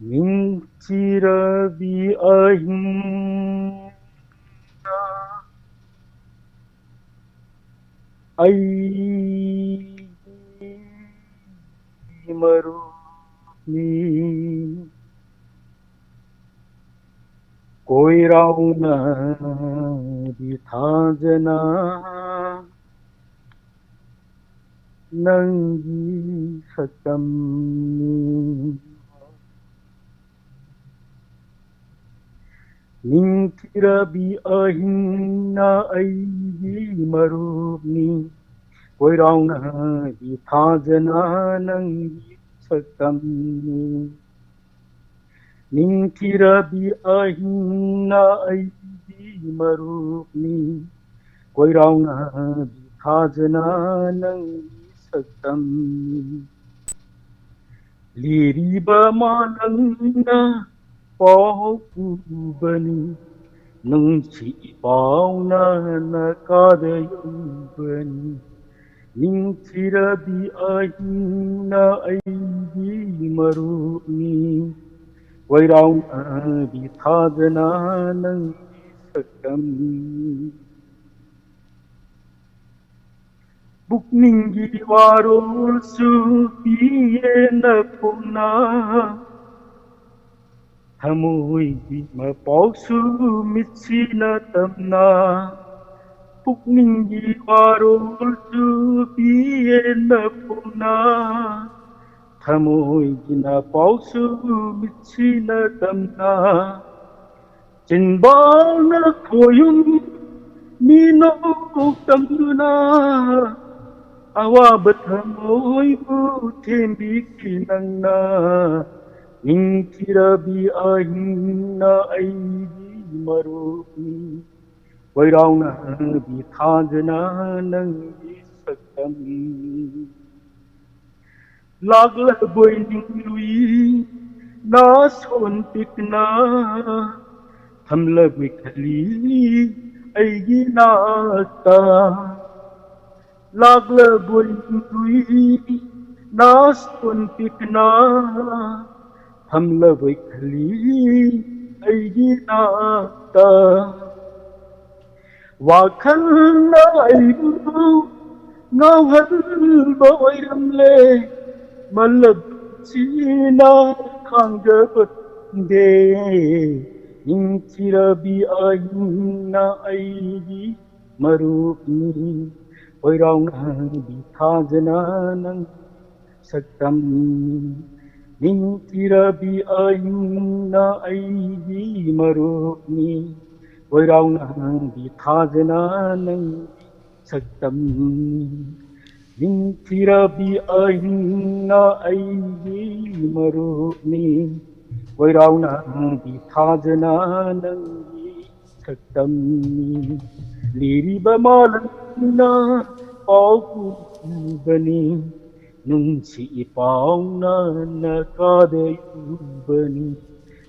ꯅꯤꯡꯊꯤꯔꯕꯤ ꯑꯍꯤꯡꯗ ꯑꯩꯒꯤ ꯃꯔꯨꯞꯅꯤ꯫ ꯀꯣꯏꯔꯥꯎꯅꯕꯤ ꯊꯥꯖꯅ ꯅꯪꯒꯤ ꯁꯛꯇꯝꯅꯤ꯫ ꯅꯤꯡꯊꯤꯔꯕꯤ ꯑꯍꯤꯡꯅ ꯑꯩꯒꯤ ꯃꯔꯨꯞꯅꯤ꯫ ꯀꯣꯏꯔꯥꯎꯅꯕꯤ ꯊꯥꯖꯅ ꯅꯪꯒꯤ ꯁꯛꯇꯝꯅꯤ꯫ ꯅꯤꯡꯊꯤꯔꯕꯤ ꯑꯍꯤꯡꯅ ꯑꯩꯒꯤ ꯃꯔꯨꯞꯅꯤ꯫ ꯀꯣꯏꯔꯥꯎꯅꯕꯤ ꯊꯥꯖꯅ ꯅꯪꯒꯤ ꯁꯛꯇꯝꯅꯤ꯫ ꯂꯤꯔꯤꯕ ꯃꯥꯂꯪꯅ ꯄꯥꯎ ꯄꯨꯕꯅꯤ, ꯅꯨꯡꯁꯤ ꯏꯄꯥꯎꯅ ꯅꯀꯥꯗ ꯌꯧꯕꯅꯤ꯫ ꯅꯤꯡꯊꯤꯔꯕꯤ ꯑꯍꯤꯡꯅ ꯑꯩꯒꯤ ꯃꯔꯨꯞꯅꯤ, ꯋꯥꯏꯔꯥꯎꯅꯕꯤ ꯊꯥꯖꯅ ꯅꯪꯒꯤ ꯁꯛꯇꯝꯅꯤ꯫ ꯄꯨꯛꯅꯤꯡꯒꯤ ꯋꯥꯔꯣꯜꯁꯨ ꯄꯤꯌꯦ ꯅꯐꯣꯡꯅ, ꯊꯃꯣꯏꯒꯤ ꯃꯄꯥꯎꯁꯨ ꯃꯤꯠꯁꯤꯅ ꯇꯝꯅ꯫ ꯄꯨꯛꯅꯤꯡꯒꯤ ꯋꯥꯔꯣꯜꯁꯨ ꯄꯤꯌꯦ ꯅꯐꯣꯡꯅ, ꯊꯃꯣꯏꯒꯤ ꯅꯄꯥꯎꯁꯨ ꯃꯤꯠꯁꯤꯅ ꯇꯝꯅ꯫ ꯆꯤꯟꯕꯥꯜꯅ ꯈꯣꯌꯨꯝ ꯃꯤꯅꯧ ꯇꯝꯗꯨꯅ, ꯑꯋꯥꯕ ꯊꯃꯣꯏꯕꯨ ꯊꯦꯝꯕꯤꯈꯤ ꯅꯪꯅ꯫ ꯅꯤꯡꯊꯤꯔꯕꯤ ꯑꯍꯤꯡꯅ ꯑꯩꯒꯤ ꯃꯔꯨꯞꯅꯤ, ꯋꯥꯏꯔꯥꯎꯅꯕꯤ ꯊꯥꯖꯅ ꯅꯪꯒꯤ ꯁꯛꯇꯝꯅꯤ꯫ ꯂꯥꯛꯂꯕꯣꯏ ꯅꯤꯡꯂꯨꯏ ꯅꯥꯁꯣꯟ ꯄꯤꯛꯅ, ꯊꯝꯂꯕꯣꯏ ꯈꯜꯂꯤ ꯑꯩꯒꯤ ꯅꯥꯛꯇ꯫ ꯂꯥꯛꯂꯕꯣꯏ ꯅꯤꯡꯂꯨꯏ ꯅꯥꯁꯣꯟ ꯄꯤꯛꯅ, ꯊꯝꯂꯕꯣꯏ ꯈꯜꯂꯤ ꯑꯩꯒꯤ ꯅꯥꯛꯇ꯫ ꯋꯥꯈꯜꯅ ꯑꯩꯕꯨ ꯉꯥꯎꯍꯟꯕ ꯑꯣꯏꯔꯝꯂꯦ, ꯃꯜꯂꯕꯁꯤꯅ ꯈꯥꯡꯖꯕ ꯉꯝꯗꯦ꯫ ꯅꯤꯡꯊꯤꯔꯕꯤ ꯑꯍꯤꯡꯅ ꯑꯩꯒꯤ ꯃꯔꯨꯞꯅꯤ, ꯋꯥꯏꯔꯥꯎꯅꯕꯤ ꯊꯥꯖꯅ ꯅꯪ ꯁꯛꯇꯝꯅꯤ꯫ ꯅꯤꯡꯊꯤꯔꯕꯤ ꯑꯍꯤꯡꯅ ꯑꯩꯒꯤ ꯃꯔꯨꯞꯅꯤ, ꯋꯥꯏꯔꯥꯎꯅꯕꯤ ꯊꯥꯖꯅ ꯅꯪꯒꯤ ꯁꯛꯇꯝꯅꯤ꯫ ꯅꯤꯡꯊꯤꯔꯕꯤ ꯑꯍꯤꯡꯅ ꯑꯩꯒꯤ ꯃꯔꯨꯞꯅꯤ, ꯋꯥꯏꯔꯥꯎꯅꯕꯤ ꯊꯥꯖꯅ ꯅꯪꯒꯤ ꯁꯛꯇꯝꯅꯤ꯫ ꯂꯤꯔꯤꯕ ꯃꯥꯂꯪꯅ ꯄꯥꯎ ꯄꯨꯕꯅꯤ, ꯅꯨꯡꯁꯤ ꯏꯄꯥꯎꯅ ꯅꯀꯥꯗ ꯌꯧꯕꯅꯤ꯫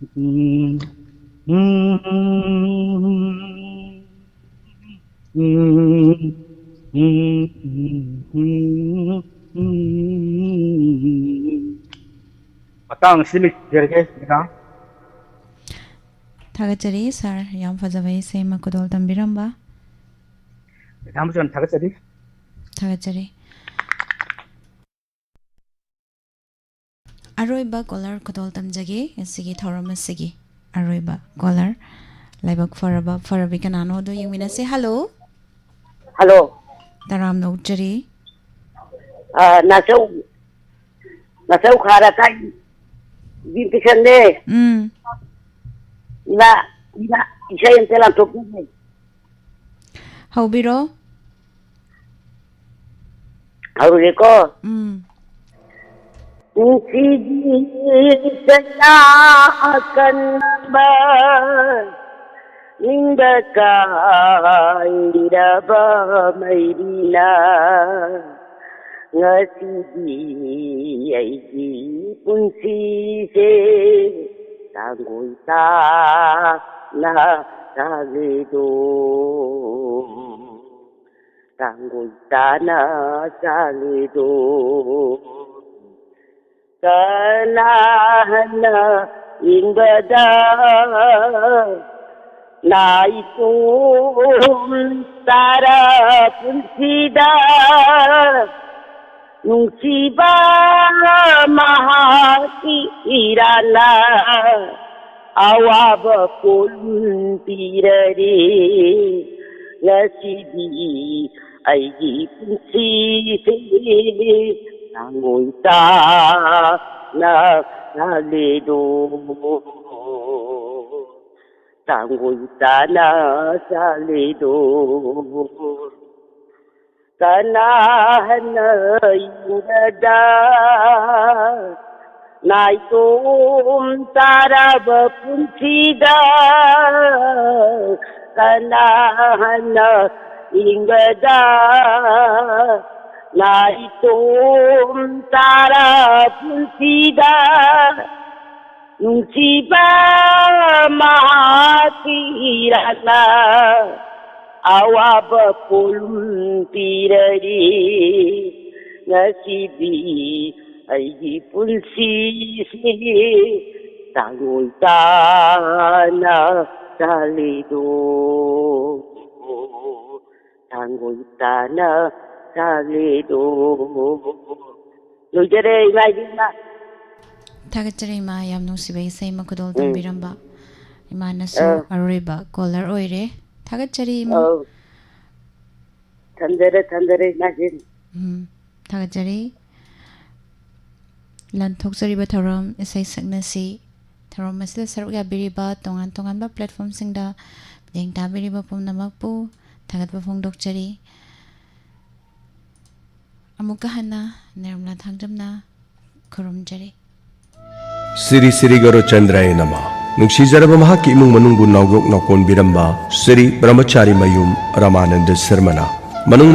ꯎꯝ, ꯎꯝ, ꯎꯝ, ꯎꯝ, ꯎꯝ, ꯎꯝ, ꯎꯝ꯫ ꯃꯇꯥꯡ ꯑꯁꯤꯗ ꯂꯣꯏꯁꯤꯟꯖꯔꯒꯦ, ꯃꯦꯗꯥꯝ꯫ ꯊꯥꯒꯠꯆꯔꯤ ꯁꯥꯔ, ꯌꯥꯝ ꯐꯖꯕ ꯏꯁꯩ ꯑꯃ ꯈꯨꯗꯣꯜ ꯇꯝꯕꯤꯔꯝꯕ꯫ ꯃꯦꯗꯥꯝꯕꯨꯁꯨ ꯌꯥꯝ ꯊꯥꯒꯠꯆꯔꯤ꯫ ꯊꯥꯒꯠꯆꯔꯤ꯫ ꯑꯔꯣꯏꯕ ꯀꯣꯂꯔ ꯈꯨꯗꯣꯜ ꯇꯝꯖꯒꯦ ꯉꯁꯤꯒꯤ ꯊꯧꯔꯝ ꯑꯁꯤꯒꯤ꯫ ꯑꯔꯣꯏꯕ ꯀꯣꯂꯔ꯫ ꯂꯥꯏꯕꯛ ꯐꯔꯕ, ꯐꯔꯕꯤ ꯀꯅꯥꯅꯣ ꯑꯗꯨ ꯌꯦꯡꯃꯤꯟꯅꯁꯦ꯫ ꯍꯜꯂꯣ꯫ ꯍꯜꯂꯣ꯫ ꯇꯔꯥꯝꯅ ꯑꯣꯛꯆꯔꯤ꯫ ꯑ, ꯅꯥꯆꯧ, ꯅꯥꯆꯧ ꯈꯥꯔ ꯀꯥꯏ ꯕꯤꯝ ꯀꯤꯁꯟꯅꯦ꯫ ꯎꯝ꯫ ꯏꯃꯥ, ꯏꯃꯥ, ꯏꯁꯩ ꯑꯝꯇ ꯂꯥꯟꯊꯣꯛꯄꯤꯒꯦ꯫ ꯍꯧꯕꯤꯔꯣ꯫ ꯍꯧꯔꯒꯦꯀꯣ꯫ ꯎꯝ꯫ ꯅꯨꯡꯁꯤꯒꯤ ꯆꯩꯅꯥ ꯑꯀꯟꯕ, ꯅꯤꯡꯕ ꯀꯥꯏꯔꯕ ꯃꯩꯔꯤꯅ, ꯉꯁꯤꯗꯤ ꯑꯩꯒꯤ ꯄꯨꯟꯁꯤꯁꯦ ꯇꯥꯡꯒꯣꯏ ꯇꯥꯅ ꯆꯥꯂꯦꯗꯣ꯫ ꯇꯥꯡꯒꯣꯏ ꯇꯥꯅ ꯆꯥꯂꯦꯗꯣ꯫ ꯀꯅꯥꯅ ꯌꯦꯡꯕꯗ ꯅꯥꯏꯇꯣꯝ ꯇꯥꯔ ꯄꯨꯟꯁꯤꯗ ꯅꯨꯡꯁꯤꯕ ꯃꯍꯥꯛꯀꯤ ꯏꯔꯥꯜꯅ ꯑꯋꯥꯕ ꯀꯣꯟꯕꯤꯔꯔꯦ꯫ ꯉꯁꯤꯗꯤ ꯑꯩꯒꯤ ꯄꯨꯟꯁꯤꯁꯦ ꯇꯥꯡꯒꯣꯏ ꯇꯥꯅ ꯆꯥꯂꯦꯗꯣ꯫ ꯇꯥꯡꯒꯣꯏ ꯇꯥꯅ ꯆꯥꯂꯦꯗꯣ꯫ ꯀꯅꯥꯅ ꯏꯪꯒꯗ? ꯅꯥꯏꯇꯣꯝ ꯇꯥꯔꯕ ꯄꯨꯟꯁꯤꯗ ꯀꯅꯥꯅ ꯏꯪꯒꯗ? ꯅꯥꯏꯇꯣꯝ ꯇꯥꯔ ꯄꯨꯟꯁꯤꯗ ꯅꯨꯡꯁꯤꯕ ꯃꯍꯥꯛꯀꯤ ꯏꯔꯥꯠꯅ ꯑꯋꯥꯕ ꯄꯣꯂꯨꯝ ꯄꯤꯔꯔꯤ꯫ ꯉꯁꯤꯗꯤ ꯑꯩꯒꯤ ꯄꯨꯟꯁꯤꯁꯤ ꯇꯥꯡꯉꯣꯏ ꯇꯥꯅ ꯆꯥꯂꯤꯗꯣ꯫ ꯊꯥꯡꯒꯣꯏ ꯇꯥꯅ ꯆꯥꯂꯤꯗꯣ꯫ ꯂꯣꯏꯖꯔꯦ, ꯏꯃꯥ ꯏꯕꯦꯝꯃ꯫ ꯊꯥꯒꯠꯆꯔꯤ ꯏꯃꯥ, ꯌꯥꯝ ꯅꯨꯡꯁꯤꯕ ꯏꯁꯩ ꯑꯃ ꯈꯨꯗꯣꯜ ꯎꯝ꯫ ꯇꯝꯕꯤꯔꯝꯕ꯫ ꯏꯃꯥꯅꯁꯨ ꯑꯥ꯫ ꯑꯔꯣꯏꯕ ꯀꯣꯂꯔ ꯑꯣꯏꯔꯦ꯫ ꯊꯥꯒꯠꯆꯔꯤ ꯏꯃꯥ꯫ ꯑꯧ꯫ ꯊꯝꯖꯔꯦ, ꯊꯝꯖꯔꯦ, ꯏꯃꯥ ꯏꯕꯦꯝꯃ꯫ ꯎꯝ꯫ ꯊꯥꯒꯠꯆꯔꯤ꯫ ꯂꯥꯟꯊꯣꯛꯆꯔꯤꯕ ꯊꯧꯔꯝ ꯏꯁꯩ ꯁꯛꯅꯁꯤ ꯊꯧꯔꯝ ꯑꯁꯤꯗ ꯁꯔꯨꯛ ꯌꯥꯕꯤꯔꯤꯕ ꯇꯣꯉꯥꯟ ꯇꯣꯉꯥꯟꯕ platformꯁꯤꯡꯗ ꯃꯤꯠꯌꯦꯡ ꯇꯥꯕꯤꯔꯤꯕ ꯄꯨꯝꯅꯃꯛꯄꯨ ꯊꯥꯒꯠꯄ ꯐꯣꯡꯗꯣꯛꯆꯔꯤ꯫ ꯑꯃꯨꯛꯀ ꯍꯟꯅ ꯅꯤꯔꯃꯂꯥ ꯊꯥꯡꯖꯝꯅ ꯈꯨꯔꯨꯝꯖꯔꯤ꯫ ꯁꯤꯔꯤ ꯁꯤꯔꯤ ꯒꯧꯔꯆꯟꯗ꯭ꯔꯥꯌ ꯅꯃ꯫ ꯅꯨꯡꯁꯤꯖꯔꯕ ꯃꯍꯥꯛꯀꯤ ꯏꯃꯨꯡ ꯃꯅꯨꯡꯕꯨ ꯅꯥꯎꯌꯣꯛ ꯅꯥꯎꯀꯣꯟꯕꯤꯔꯝꯕ ꯁ꯭ꯔꯤ ꯕ꯭ꯔꯍꯃꯆꯥꯔꯤ ꯃꯌꯨꯝ ꯔꯃꯥꯅꯟꯗ ꯁꯔꯃꯅ ꯃꯅꯨꯡ